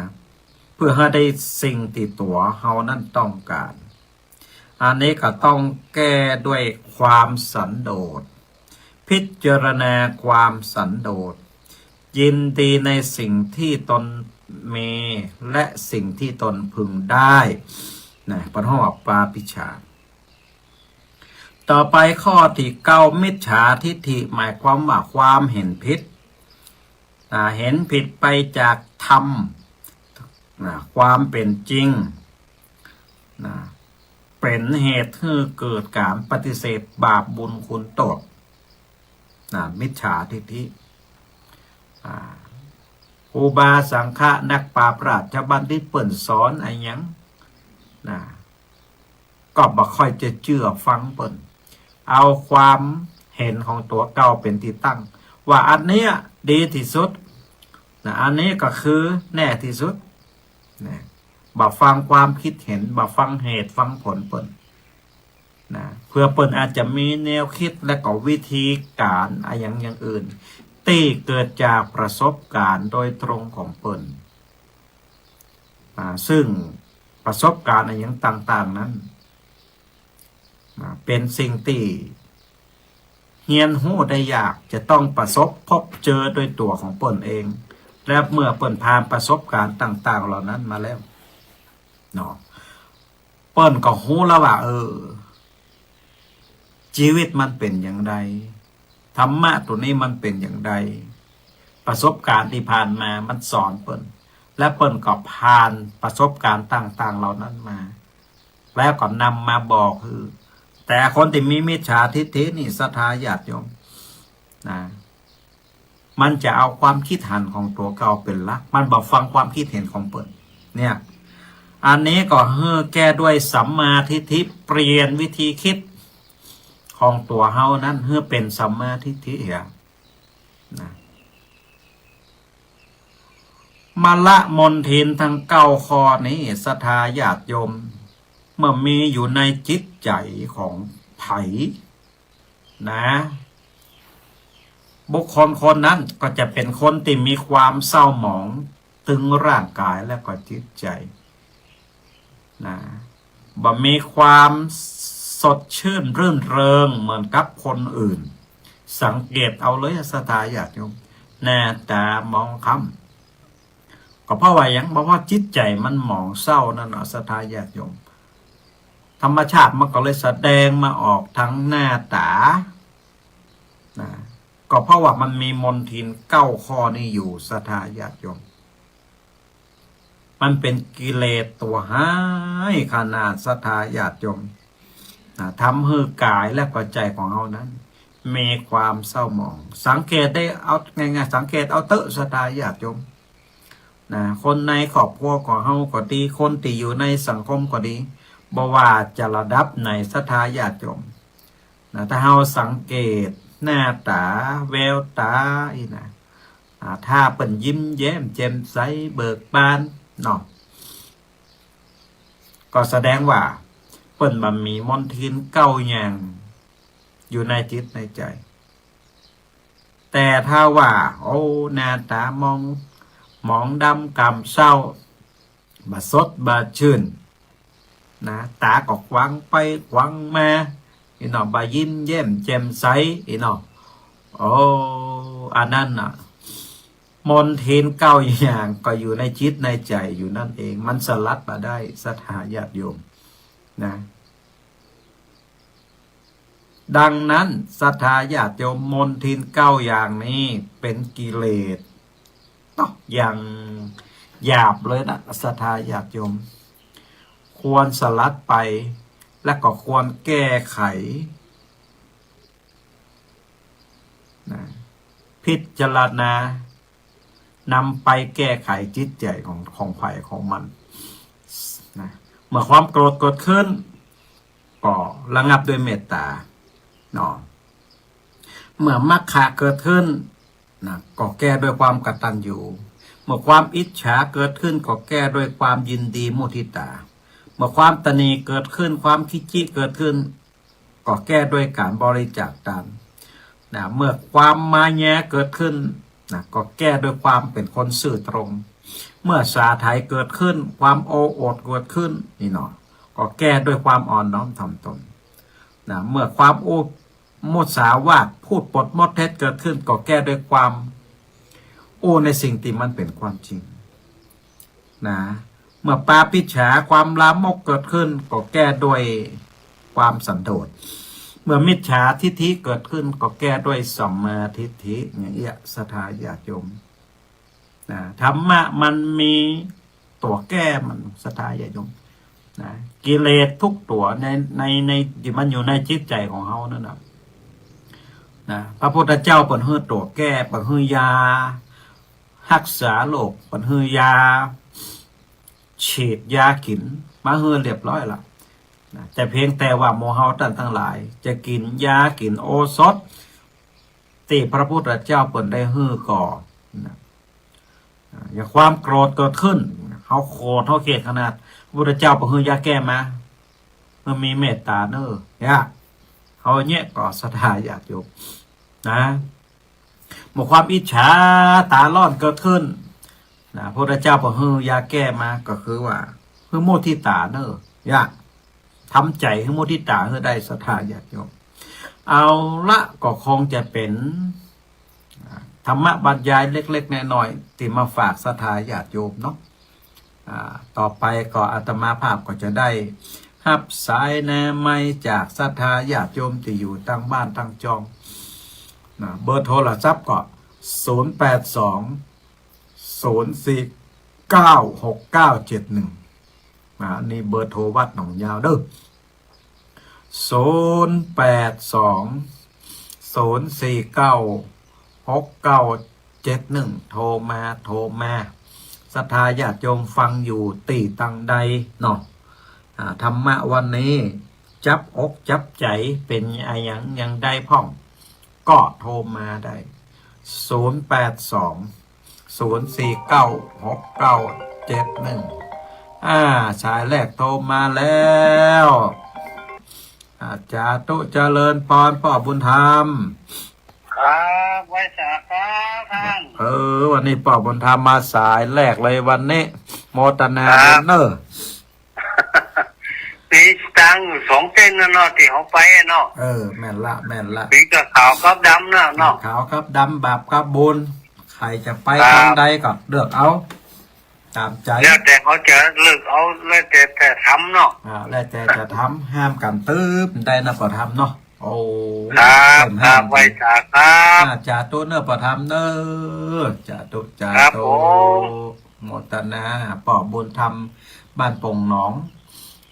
เปื้อหื้อได้สิ่งตี้ตั๋วเฮานั้นต้องก๋าน อันนี้ก็ต้องแก้ด้วยความสันโดษ พิจารณาความสันโดษ ยินดีในสิ่งที่ตนมีและสิ่งที่ตนพึงได้ นะ เปิ้นฮ้องว่าปาปิจฉา ต่อไปข้อตี้เก้า มิจฉาทิฏฐิ หมายความว่าความเห็นผิด นะ เห็นผิดไปจากธรรม นะ ความเป๋นจริง นะ เป๋นเหตุหื้อเกิดก๋านปฏิเสธบาปบุญคุณโต้ษ นะ มิจฉาทิฏฐิ อ่า ครูบาสังฆะ นักปราชญ์ราชบัณฑิตเปิ้นสอนอะหยัง นะ ก็บ่ค่อยจะเจื้อฟังเปิ้น เอาความเห็นของตั๋วเก่าเป๋นตี้ตั้ง ว่าอันเนี้ยดีตี้สุด นะ อันนี้ก็คือแน่ตี้สุด นะ บ่ฟังความคิดเห็น บ่ฟังเหตุฟังผลเปิ้น นะ เปื้อเปิ้นอาจจะมีแนวคิดและก็วิธีก๋านอะหยังอย่างอื่น ตี้เกิดจากประสบการณ์โดยตรงของเปิ้น อ่า ซึ่งประสบการณ์อะหยังต่างๆ นั้น อ่า เป๋นสิ่งตี้เฮียนฮู้ได้ยาก จะต้องประสบพบเจอโดยตั๋วของเปิ้นเอง และเมื่อเปิ้นผ่านประสบการณ์ต่างๆ เหล่านั้นมาแล้ว เนาะ เปิ้นก็ฮู้แล้วว่า เออ จีวิตมันเป๋นอย่างใด ธรรมะตั๋วนี้มันเป๋นอย่างใด ประสบการณ์ตี้ผ่านมามันสอนเปิ้น และเปิ้นก็ผ่านประสบการณ์ต่างๆ เหล่านั้นมา แล้วก็นำมาบอกหื้อ แต่คนตี้มีมิจฉาทิฏฐินี่ ศรัทธาญาติโยม นะ มันจะเอาความคิดหันของตั๋วเก่าเป๋นหลัก มันบ่ฟังความคิดเห็นของเปิ้น เนี่ย อันนี้ก็หื้อแก้ด้วยสัมมาทิฏฐิ เปลี่ยนวิธีคิดของตั๋วเฮานั้นหื้อเป๋นสัมมาทิฏฐิเหีย นะ มาละมลทินตังเก้าข้อนี้ ศรัทธาญาติโยม เมื่อมีอยู่ในจิตใจ๋ของใผ นะ บุคคลคนนั้นก็จะเป๋นคนตี้มีความเศร้าหมองตึงร่างก๋ายและก็จิตใจ๋ นะ บ่มีความสดชื่นรื่นเริงเหมือนกับคนอื่น สังเกตเอาเลย ศรัทธาญาติโยม หน้าต๋าหมองคล้ำ ก็เพราะว่าหยัง เพราะว่าจิตใจ๋มันหมองเศร้านั่นเนาะ ศรัทธาญาติโยม ธรรมชาติมันก็เลยแสดงมาออกตางหน้าต๋า นะ ก็เพราะว่ามันมีมลทินเก้าข้อนี้อยู่ ศรัทธาญาติโยม มันเป๋นกิเลสตั๋วฮ้ายขนาด ศรัทธาญาติโยม นะ ทำหื้อก๋ายและก็ใจ๋ของเฮานั้น มีความเศร้าหมอง สังเกตได้ เอาง่ายๆ สังเกตเอาเต๊อะ ศรัทธาญาติโยม นะ คนในครอบครัวของเฮาก็ดี คนตี้อยู่ในสังคมก็ดี บ่ว่าจะระดับไหน ศรัทธาญาติโยม นะ ถ้าเฮาสังเกตหน้าต๋า แววต๋า อี้นะ อ่า ถ้าเปิ้นยิ้มแย้มแจ่มใสเบิกบานเนาะ ก็แสดงว่าเปิ้นบ่มีมลทินเก้าอย่างอยู่ในจิตในใจ๋ แต่ถ้าว่า โอ้ หน้าต๋าหมอง หมองดำคล้ำเศร้า บ่สดบ่ชื่น นะ ต๋าก็ขวางไปขวางมา อี้เนาะ บ่ยิ้มแย้มแจ่มใส อี้เนาะ โอ้ อันนั้นน่ะ มลทินเก้าอย่างก็อยู่ในจิตในใจ๋อยู่นั่นเอง มันสลัดบ่ได้ ศรัทธาญาติโยม นะ ดังนั้น ศรัทธาญาติโยม มลทินเก้าอย่างนี้เป๋นกิเลส เนาะ อย่างหยาบเลยนะ ศรัทธาญาติโยม ควรสลัดไป และก็ควรแก้ไข นะ พิจารณานำไปแก้ไขจิตใจ๋ของ ของใผของมัน นะ เมื่อความโกรธเกิดขึ้น ก็ระงับด้วยเมตตา เนาะ เมื่อมัคคะเกิดขึ้น นะ ก็แก้ด้วยความกตัญญู เมื่อความอิจฉาเกิดขึ้น ก็แก้ด้วยความยินดีมุทิตา เมื่อความตณีเกิดขึ้น ความขิจิเกิดขึ้น ก็แก้ด้วยการบริจาคทาน นะ เมื่อความมาแยเกิดขึ้น นะ ก็แก้ด้วยความเป๋นคนซื่อตรง เมื่อสาไถเกิดขึ้น ความโอโอษเกิดขึ้น นี่เนาะ ก็แก้ด้วยความอ่อนน้อมถ่อมตน นะ เมื่อความอู้มุสาวาท พูดปดมดเท็จเกิดขึ้น ก็แก้ด้วยความอู้ในสิ่งตี้มันเป๋นความจริง นะ เมื่อปาปิจฉา ความลามกเกิดขึ้น ก็แก้ด้วยความสันโดษ เมื่อมิจฉาทิฏฐิเกิดขึ้น ก็แก้ด้วยสัมมาทิฏฐิ อย่างเอี้ย ศรัทธาญาติโยม นะ ธรรมะมันมีตั๋วแก้มัน ศรัทธาญาติโยม นะ กิเลสทุกตั๋วใน ใน ใน ตี้มันอยู่ในจิตใจ๋ของเฮานั่นน่ะ นะ พระพุทธเจ้าเปิ้นหื้อตั๋วแก้ เปิ้นหื้อยาฮักษาโรค เปิ้นหื้อยาฉีดยากิ๋นมาหื้อเรียบร้อยละ นะ แต่เพียงแต่ว่าหมู่เฮาต้านตังหลาย จะกิ๋นยากิ๋นโอสถตี้พระพุทธเจ้าเปิ้นได้หื้อก่อ นะ อ่า อย่างความโกรธเกิดขึ้น เฮาโกรธ เฮาเกลียดขนาด พระพุทธเจ้าเปิ้นหื้อยาแก้มา เปิ้นมีเมตตาเน่อ เนี่ย เฮาเยียะก่อ ศรัทธาญาติโยม นะ เมื่อความอิจฉาต๋าร้อนเกิดขึ้น นะ พระพุทธเจ้าเปิ้นหื้อยาแก้มา ก็คือว่า หื้อมุทิตาเน่อ เนี่ย ทำใจ๋หื้อมุทิตาหื้อได้ ศรัทธาญาติโยม เอาละ ก็คงจะเป๋น อ่า ธรรมะบรรยายเล็กๆ น้อยๆ ตี้มาฝากศรัทธาญาติโยมเนาะ อ่า ต่อไปก็อาตมาภาพก็จะได้ฮับสายแนไมค์จากศรัทธาญาติโยมตี้อยู่ตังบ้านตังจอง นะ เบอร์โทรศัพท์ก็ ศูนย์แปดสอง ศูนย์สี่เก้า หกเก้าเจ็ดหนึ่ง อ่า นี่เบอร์โทรวัดหนองยาวเด้อ ศูนย์แปดสอง ศูนย์สี่เก้า หกเก้าเจ็ดหนึ่ง โทรมา โทรมา ศรัทธาญาติโยมฟังอยู่ตี้ตังใดเนาะ อ่า ธรรมะวันนี้ จับอกจับใจ๋ เป๋นอะหยังอย่างใดพ่อง ก็โทรมาได้ ศูนย์แปดสอง ศูนย์สี่เก้า หกเก้าเจ็ดหนึ่ง อ่า สายแรกโทรมาแล้ว อ่า สาธุเจริญปอน ป้อบุญธรรม ครับ ไหว้สาครับท่าน เออ วันนี้ป้อบุญธรรมมาสายแรกเลยวันนี้ โมทนาบุญเน่อ มีตังค์สองเส้นน่ะเนาะ ตี้เฮาไปอะเนาะ เออ แม่นละ แม่นละ มีกับขาวกับดำน่ะเนาะ ขาวกับดำ บาปกับบุญ ใผจะไป ครับ ตังใดก็เลือกเอา ต๋ามใจ๋ แล้วแต่เฮาจะเลือกเอา แล้วแต่ แต่ทำเนาะ อ่า แล้วแต่จะทำ ห้ามกั๋นตึ๊บได้นะ ป้อธรรมเนาะ โอ้ ครับ เต็มห้าม ครับ ไหว้สาครับ อ่า สาธุเน่อป้อธรรมเน่อ สาธุ สาธุ ครับผม โมทนา ป้อบุญธรรม บ้านโป่งหนอง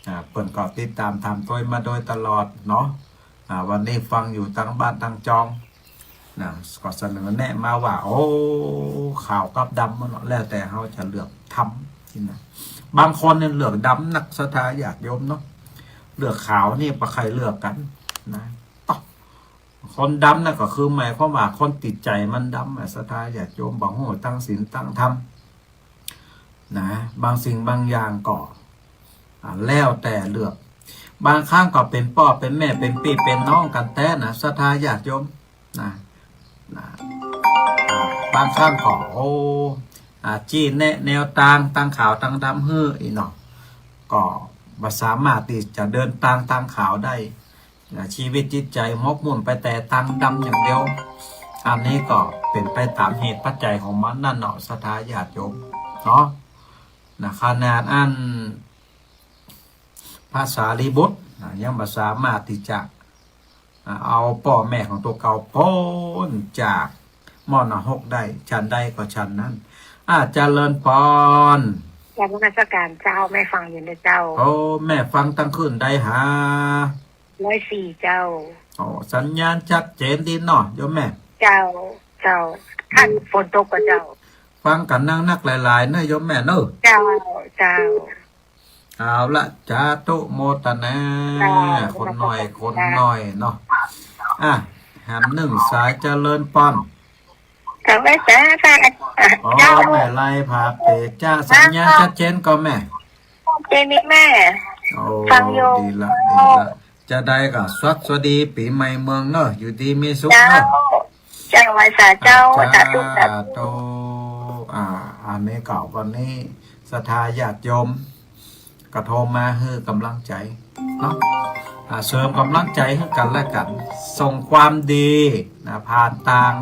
อ่า เปิ้นก็ติดต๋ามธรรมตวยมาโดยตลอดเนาะ อ่า วันนี้ฟังอยู่ตังบ้านตังจอง นะ ก็เสนอแนะมาว่า โอ้ ขาวกับดำเนาะ แล้วแต่เฮาจะเลือกทำนี่นะ บางคนเนี่ยเลือกดำนัก ศรัทธาญาติโยมเนาะ เลือกขาวนี่บ่ใค่เลือกกั๋นนะ คนดำนั่นก็คือหมายความว่าคนตี้ใจ๋มันดำอะ ศรัทธาญาติโยม บ่ฮู้ตังศีลตังธรรม นะ บางสิ่งบางอย่างก็ อ่า แล้วแต่เลือก บางครั้งก็เป๋นป้อเป๋นแม่ เป๋นปี้เป๋นน้องกั๋นแต๊นะ ศรัทธาญาติโยม นะ นะ อ่า บางครั้งก็ โอ้ อ่า จี้แนะแนวตาง ตังขาวตังดำหื้ออี้เนาะ ก็บ่สามารถตี้จะเดินตาง ตังขาวได้ นะ ชีวิตจิตใจ๋หมกมุ่นไปแต่ตางดำอย่างเดียว อันนี้ก็เป๋นไปต๋ามเหตุปัจจัยของมันนั่นเนาะ ศรัทธาญาติโยมเนาะ นะ ขนาดอั้น พระสารีบุตร นะ ยังบ่สามารถตี้จะ อ่า เอาป้อแม่ของตั๋วเก่าป๊นจากหม้อนรกได้ ฉันใดก็ฉันนั้น อ่า เจริญปอน กราบนมัสการเจ้า แม่ฟังอยู่นะเจ้า โอ้ แม่ฟังตังคลื่นใดหา ร้อยสี่เจ้า โอ้ สัญญาณชัดเจนดีเนาะโยมแม่ เจ้า เจ้า คันฝนตกก็เจ้า ฟังกั๋นนักๆ หลายๆ เน่อโยมแม่เน่อ เจ้า เจ้า เอาละ สาธุโมตนา เจ้า คนหน่อย คนหน่อยเนาะ อ่ะ แหมนึ่งสายเจริญปอน เจ้า แม่จ๋าค่ะ อ๋อ เจ้า แม่ไลผาเปตจ้า สัญญาณชัดเจนก่อแม่ เจนนี่แม่ โอ้ ฟังอยู่ ดีละ ดีละ จะใดก็สวัสดีปี๋ใหม่เมืองเนาะ อยู่ดีมีสุขเนาะ เจ้า เจ้า ไหว้สาเจ้า อ่า สาธุ สาธุ สาธุ อ่า อันนี้ก็วันนี้ศรัทธาญาติโยม ก็โทรมาหื้อก๋ำลังใจ๋เนาะ อ่า เสริมก๋ำลังใจ๋หื้อกั๋นและกั๋น ส่งความดีนะ ผ่านตาง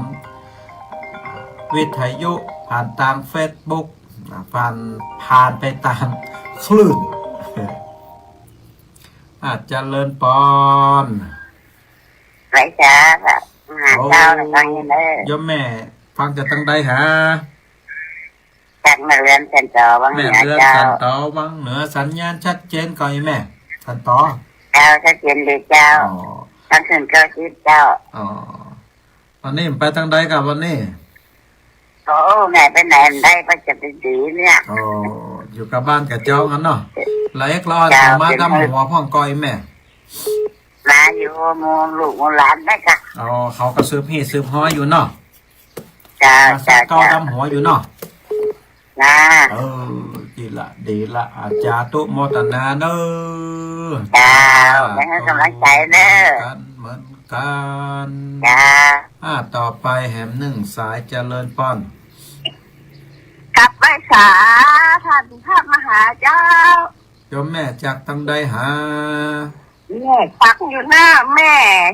วิทยุ ผ่านตางเฟซบุ๊กนะ ผ่าน ผ่านไปตางคลื่น อ่า เจริญปอน ไหว้สา มาหาเจ้า โอ้ ฟังอยู่เน่อ โยมแม่ ฟังจากตางใดหา จากแม่เรือนสันตอวังเหนือ แม่เรือน เจ้า สันตอวังเหนือ สัญญาณชัดเจนก่ออีแม่ สันตอ เจ้า ชัดเจนดีเจ้า อ๋อ ตั้งคืนเก้าสิบเจ้า อ๋อ วันนี้ไปตางใดกับวันนี้ โอ้ แม่ไปไหนบ่ได้ ไปจะไปดีเนี่ย อ๋อ อยู่กับบ้านกับเจ้ากันเนาะ ละเอ็กละอ่อน เจ้า เขามาดำหัวพ่องก่ออีแม่ มาอยู่หมู่ลูกหมู่หลานได้ค่ะ อ๋อ เขาก็สืบฮี้สืบฮอยอยู่เนาะ เจ้า มาสะเก้า เจ้า ดำหัวอยู่เนาะ นะ เออ ดีละ ดีละ อ่า สาธุโมตนาเน่อ เจ้า สาธุ แม่หื้อก๋ำลังใจ๋เน่อ เหมือนกั๋น เหมือนกั๋น เจ้า อ่า ต่อไปแหมนึ่งสายเจริญปอน กับไหว้สา ท่านพระมหาเจ้า โยมแม่จากตางใดหา แม่ฟังอยู่เน่อ แม่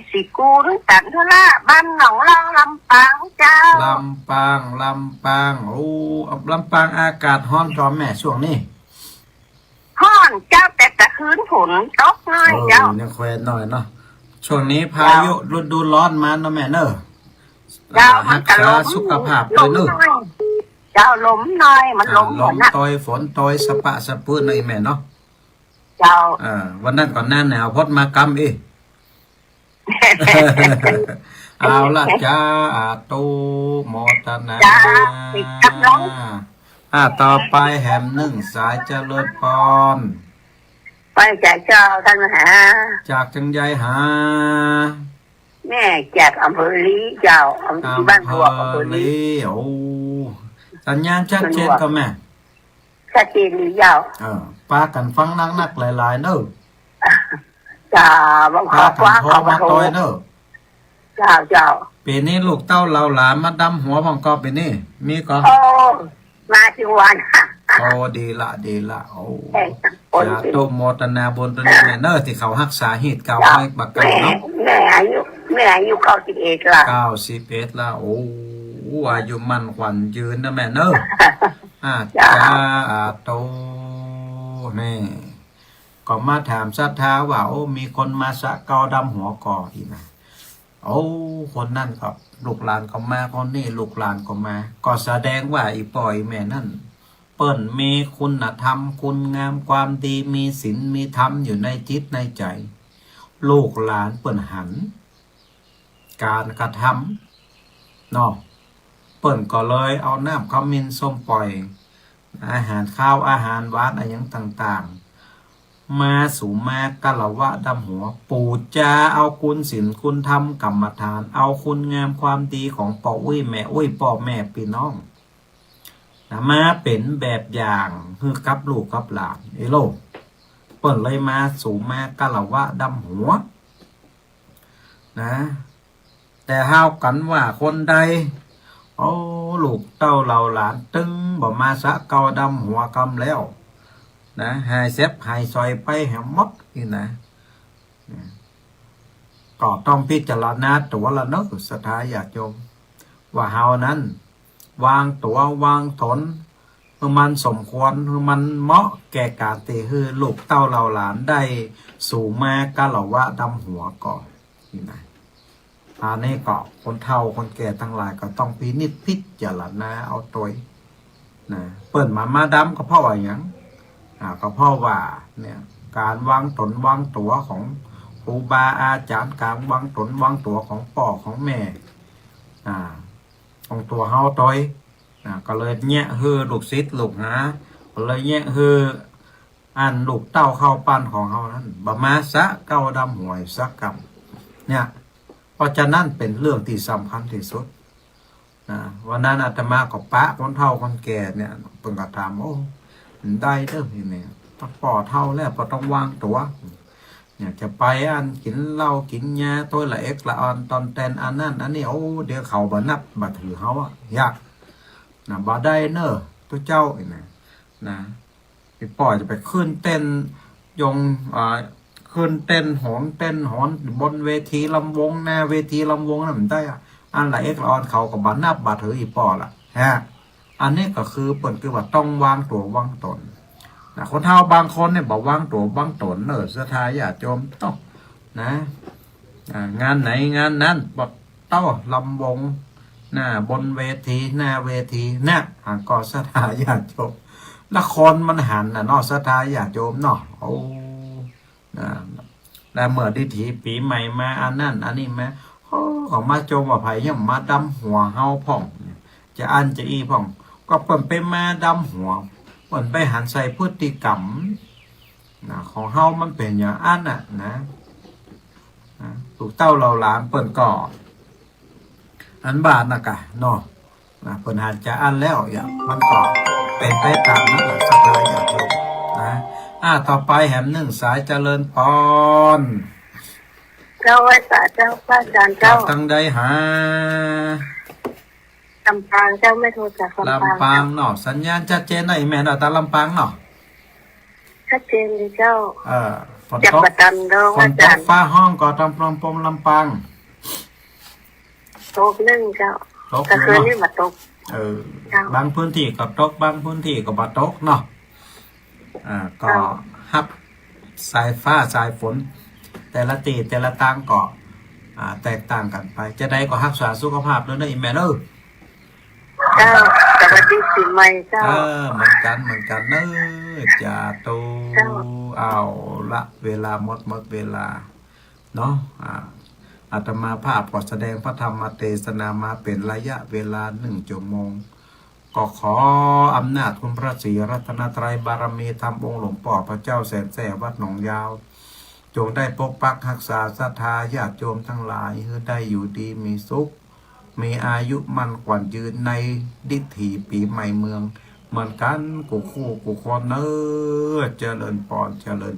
ศรีกูล จันทระ บ้านหนองล่อง ลำปางเจ้า ลำปาง ลำปาง โอ้ ลำปางอากาศฮ้อนก่อแม่ช่วงนี้ ฮ้อนเจ้า แต่ตะคืนฝนตกหน้อย เออ เจ้า ยังแควนหน่อยเนาะ ช่วงนี้พายุ เจ้า ฤดูร้อนมาเนาะแม่เน่อ เจ้า อ่า มันก็ ฮักษา ลม สุขภาพด้วยเน่อ ลมหน่อย เจ้า ลมหน่อย มัน อ่า ลม ลม หัวหนัก ตอย ฝนตอย สะปะสะปื้นหน่อยแม่เนาะ เจ้า เออ วันนั้นก็หน้าหนาวพดมากำอีก เอาละจ้า สาธุโมตนา จ้า ติดตามร้อง อ่า ต่อไปแหมนึ่งสายเจริญปอน ไหว้สาเจ้า ท่านมหา จากจังใดหา แม่จากอำเภอลีเจ้า อำ อำเภอลี บ้านบวก อำเภอลี โอ้ สัญญาณชัดเจนก่อแม่ ชัดเจนดีเจ้า เออ ปากั๋นฟังนักๆ หลายๆ เน่อ เจ้า บางครอบครัว ปากั๋นโทรมาตอยเน่อ เจ้า เจ้า ปี๋นี้ลูกเต้าเหล่าหลานมาดำหัวพ่องก่อปี๋นี้ มีก่อ โอ้ มาทุกวัน โอ้ ดีละ ดีละ โอ้ เอ้ย สาธุโมตนาบุญตรงนี้แม่เน่อ ตี้เขาฮักษาฮีตเก่า เจ้า ไว้ปะกั๋นเนาะ แม่ แม่อายุ แม่อายุเก้าสิบเอ็ดละ เก้าสิบเอ็ดละ โอ้ อายุมั่นขวัญยืนเน่อแม่เน่อ อ่า เจ้า สาธุ นี่ ก็มาถามศรัทธาว่า โอ้ มีคนมาสะเก้าดำหัวก่ออีกนะ โอ้ คนนั้นก็ลูกหลานก็มา คนนี้ลูกหลานก็มา ก็แสดงว่าอี่ป้ออี่แม่นั้น เปิ้นมีคุณธรรม คุณงามความดี มีศีล มีธรรมอยู่ในจิตในใจ๋ ลูกหลานเปิ้นหันก๋านกระทำเนาะ เปิ้นก็เลยเอาน้ำขมิ้นส้มป่อย อาหารคาวอาหารหวานอะหยังต่างๆ มาสุมากาละวะดำหัว ปู๋จาเอาคุณศีลคุณธรรมกรรมฐาน เอาคุณงามความดีของป้ออุ๊ยแม่อุ๊ย ป้อแม่ปี้น้อง นะ มาเป๋นแบบอย่างหื้อกับลูกกับหลาน เอโล เปิ้นเลยมาสุมากาละวะดำหัว นะ แต่ฮาวกั๋นว่าคนใด โอ้ ลูกเต้าเหล่าหลานตึงบ่มาสะเก้าดำหัวกำแล้ว นะ หายแซบหายซอยไปแหมหมดนี่นะ ก็ต้องพิจารณาตั๋วละเนาะ ศรัทธาญาติโยม ว่าเฮานั้น วางตั๋ววางต๋น หื้อมันสมควร หื้อมันเหมาะแก่ก๋านตี้หื้อลูกเต้าเหล่าหลานได้สุมากาละวะดำหัวก่อ นี่นะ อันนี้ก็คนเฒ่าคนแก่ตังหลายก็ต้องพินิจพิจารณาเอาตวย นะ เปิ้นมา มาดำก็เพราะว่าหยัง อ่า ก็เพราะว่าเนี่ย ก๋านวางต๋นวางตั๋วของครูบาอาจ๋ารย์ ก๋านวางต๋นวางตั๋วของป้อของแม่ อ่า ของตั๋วเฮาตวย อ่า ก็เลยแยะหื้อลูกศิษย์ลูกหา ก็เลยแยะหื้ออันลูกเต้าเข้าปั้นของเฮานั้น บ่มาสะเก๊าดำหวยสักกำ เนี่ย เพราะฉะนั้นเป๋นเรื่องตี้สำคัญตี้สุด นะ วันนั้นอาตมาก็ปะคนเฒ่าคนแก่เนี่ย เปิ้นก็ถาม โอ้ ได้เด้อ ทีนี้ ป้อเฒ่าแล้ว ป้อต้องวางตั๋ว เนี่ย จะไปอันกิ๋นเหล้ากิ๋นยาตวยละเอ็ดละอ่อนตอนแตนอันนั้นอันนี้ โอ้ เดี๋ยวเขาบ่นับบ่ถือเฮาอะ ยาก นะ บ่ได้เน่อ ตุ๊เจ้า นี่นะ นะ อี่ป้อจะไปขึ้นเต้นยง อ่า ขึ้นเต้นโหนเต้นโหนบนเวทีลำวง หน้าเวทีลำวงนั้นบ่ได้อะ อันละเอ็ดละอ่อนเขาก็บ่นับบ่ถืออี่ป้อละ ฮะ อันนี้ก็คือเปิ้นคือว่าต้องวางตั๋ววางต๋น นะ คนเฒ่าบางคนเนี่ยบ่วางตั๋ววางต๋นเน่อ ศรัทธาญาติโยมเต้า นะ อ่า งานไหนงานนั้น บ่เต้า ลำวง หน้าบนเวที หน้าเวที นะ อ่า ก็ศรัทธาญาติโยม ละคนมันหันน่ะเนาะ ศรัทธาญาติโยมเนาะ โอ้ นะ และเมื่อดิถีปี๋ใหม่มา อันนั้นอันนี้มา โอ้ เขามาจมว่าไผยังมาดำหัวเฮาพ่อง จะอั้นจะอี้พ่อง ก็เปิ้นไปมาดำหัว เปิ้นไปหันใส่พฤติกรรม นะ ของเฮามันเป๋นอย่างอั้นน่ะ นะ นะ ลูกเต้าเหล่าหลานเปิ้นก็ อันบ้านะกะ เนาะ นะ เปิ้นหันจะอั้นแล้ว อย่าง มันก็เป๋นไปต๋ามนั้นแหละ ศรัทธาญาติโยม นะ อ่า ต่อไปแหมนึ่งสาย เจริญปอน เจ้า ไหว้สาเจ้า พระอาจารย์เจ้า จากตังใดหา ลำปางเจ้า แม่โทรจากลำปาง ลำปางเนาะ สัญญาณชัดเจนเนาะ อี่แม่เนาะ ตางลำปางเนาะ ชัดเจนเลยเจ้า เออ ฝนตก จับประจันเนาะ ฝนตก อาจารย์ ฟ้าฮ้องก่อตางปรมปรมลำปาง ตกนึ่งเจ้า ตก แต่คืนนี้ เนาะ บ่ตก เออ เจ้า บางพื้นตี้ก็ตก บางพื้นตี้ก็บ่ตกเนาะ อ่า ก็ เจ้า ฮับสายฟ้าสายฝน แต่ละตี้แต่ละตางก็ อ่า แตกต่างกั๋นไป จะใดก็ฮักษาสุขภาพด้วยเนาะ อี่แม่เนาะ เจ้า สวัสดีปี๋ใหม่เจ้า เออ เหมือนกั๋น เหมือนกั๋นเนาะ สาธุ เจ้า เอาละ เวลาหมด หมดเวลา เนาะ อ่า อาตมาภาพก็แสดงพระธรรมเตสนามาเป๋นระยะเวลานึ่งชั่วโมง ก็ขออำนาจคุณพระศรีรัตนตรัย บารมีธรรมองค์หลวงป้อพระเจ้าแสนแสบวัดหนองยาว จงได้ปกปักฮักษาศรัทธาญาติโยมตังหลาย หื้อได้อยู่ดีมีสุข มีอายุมั่นขวัญยืนในดิถีปี๋ใหม่เมือง เหมือนกั๋นกู้คู่กู้คนเนาะ เจริญปอน เจริญ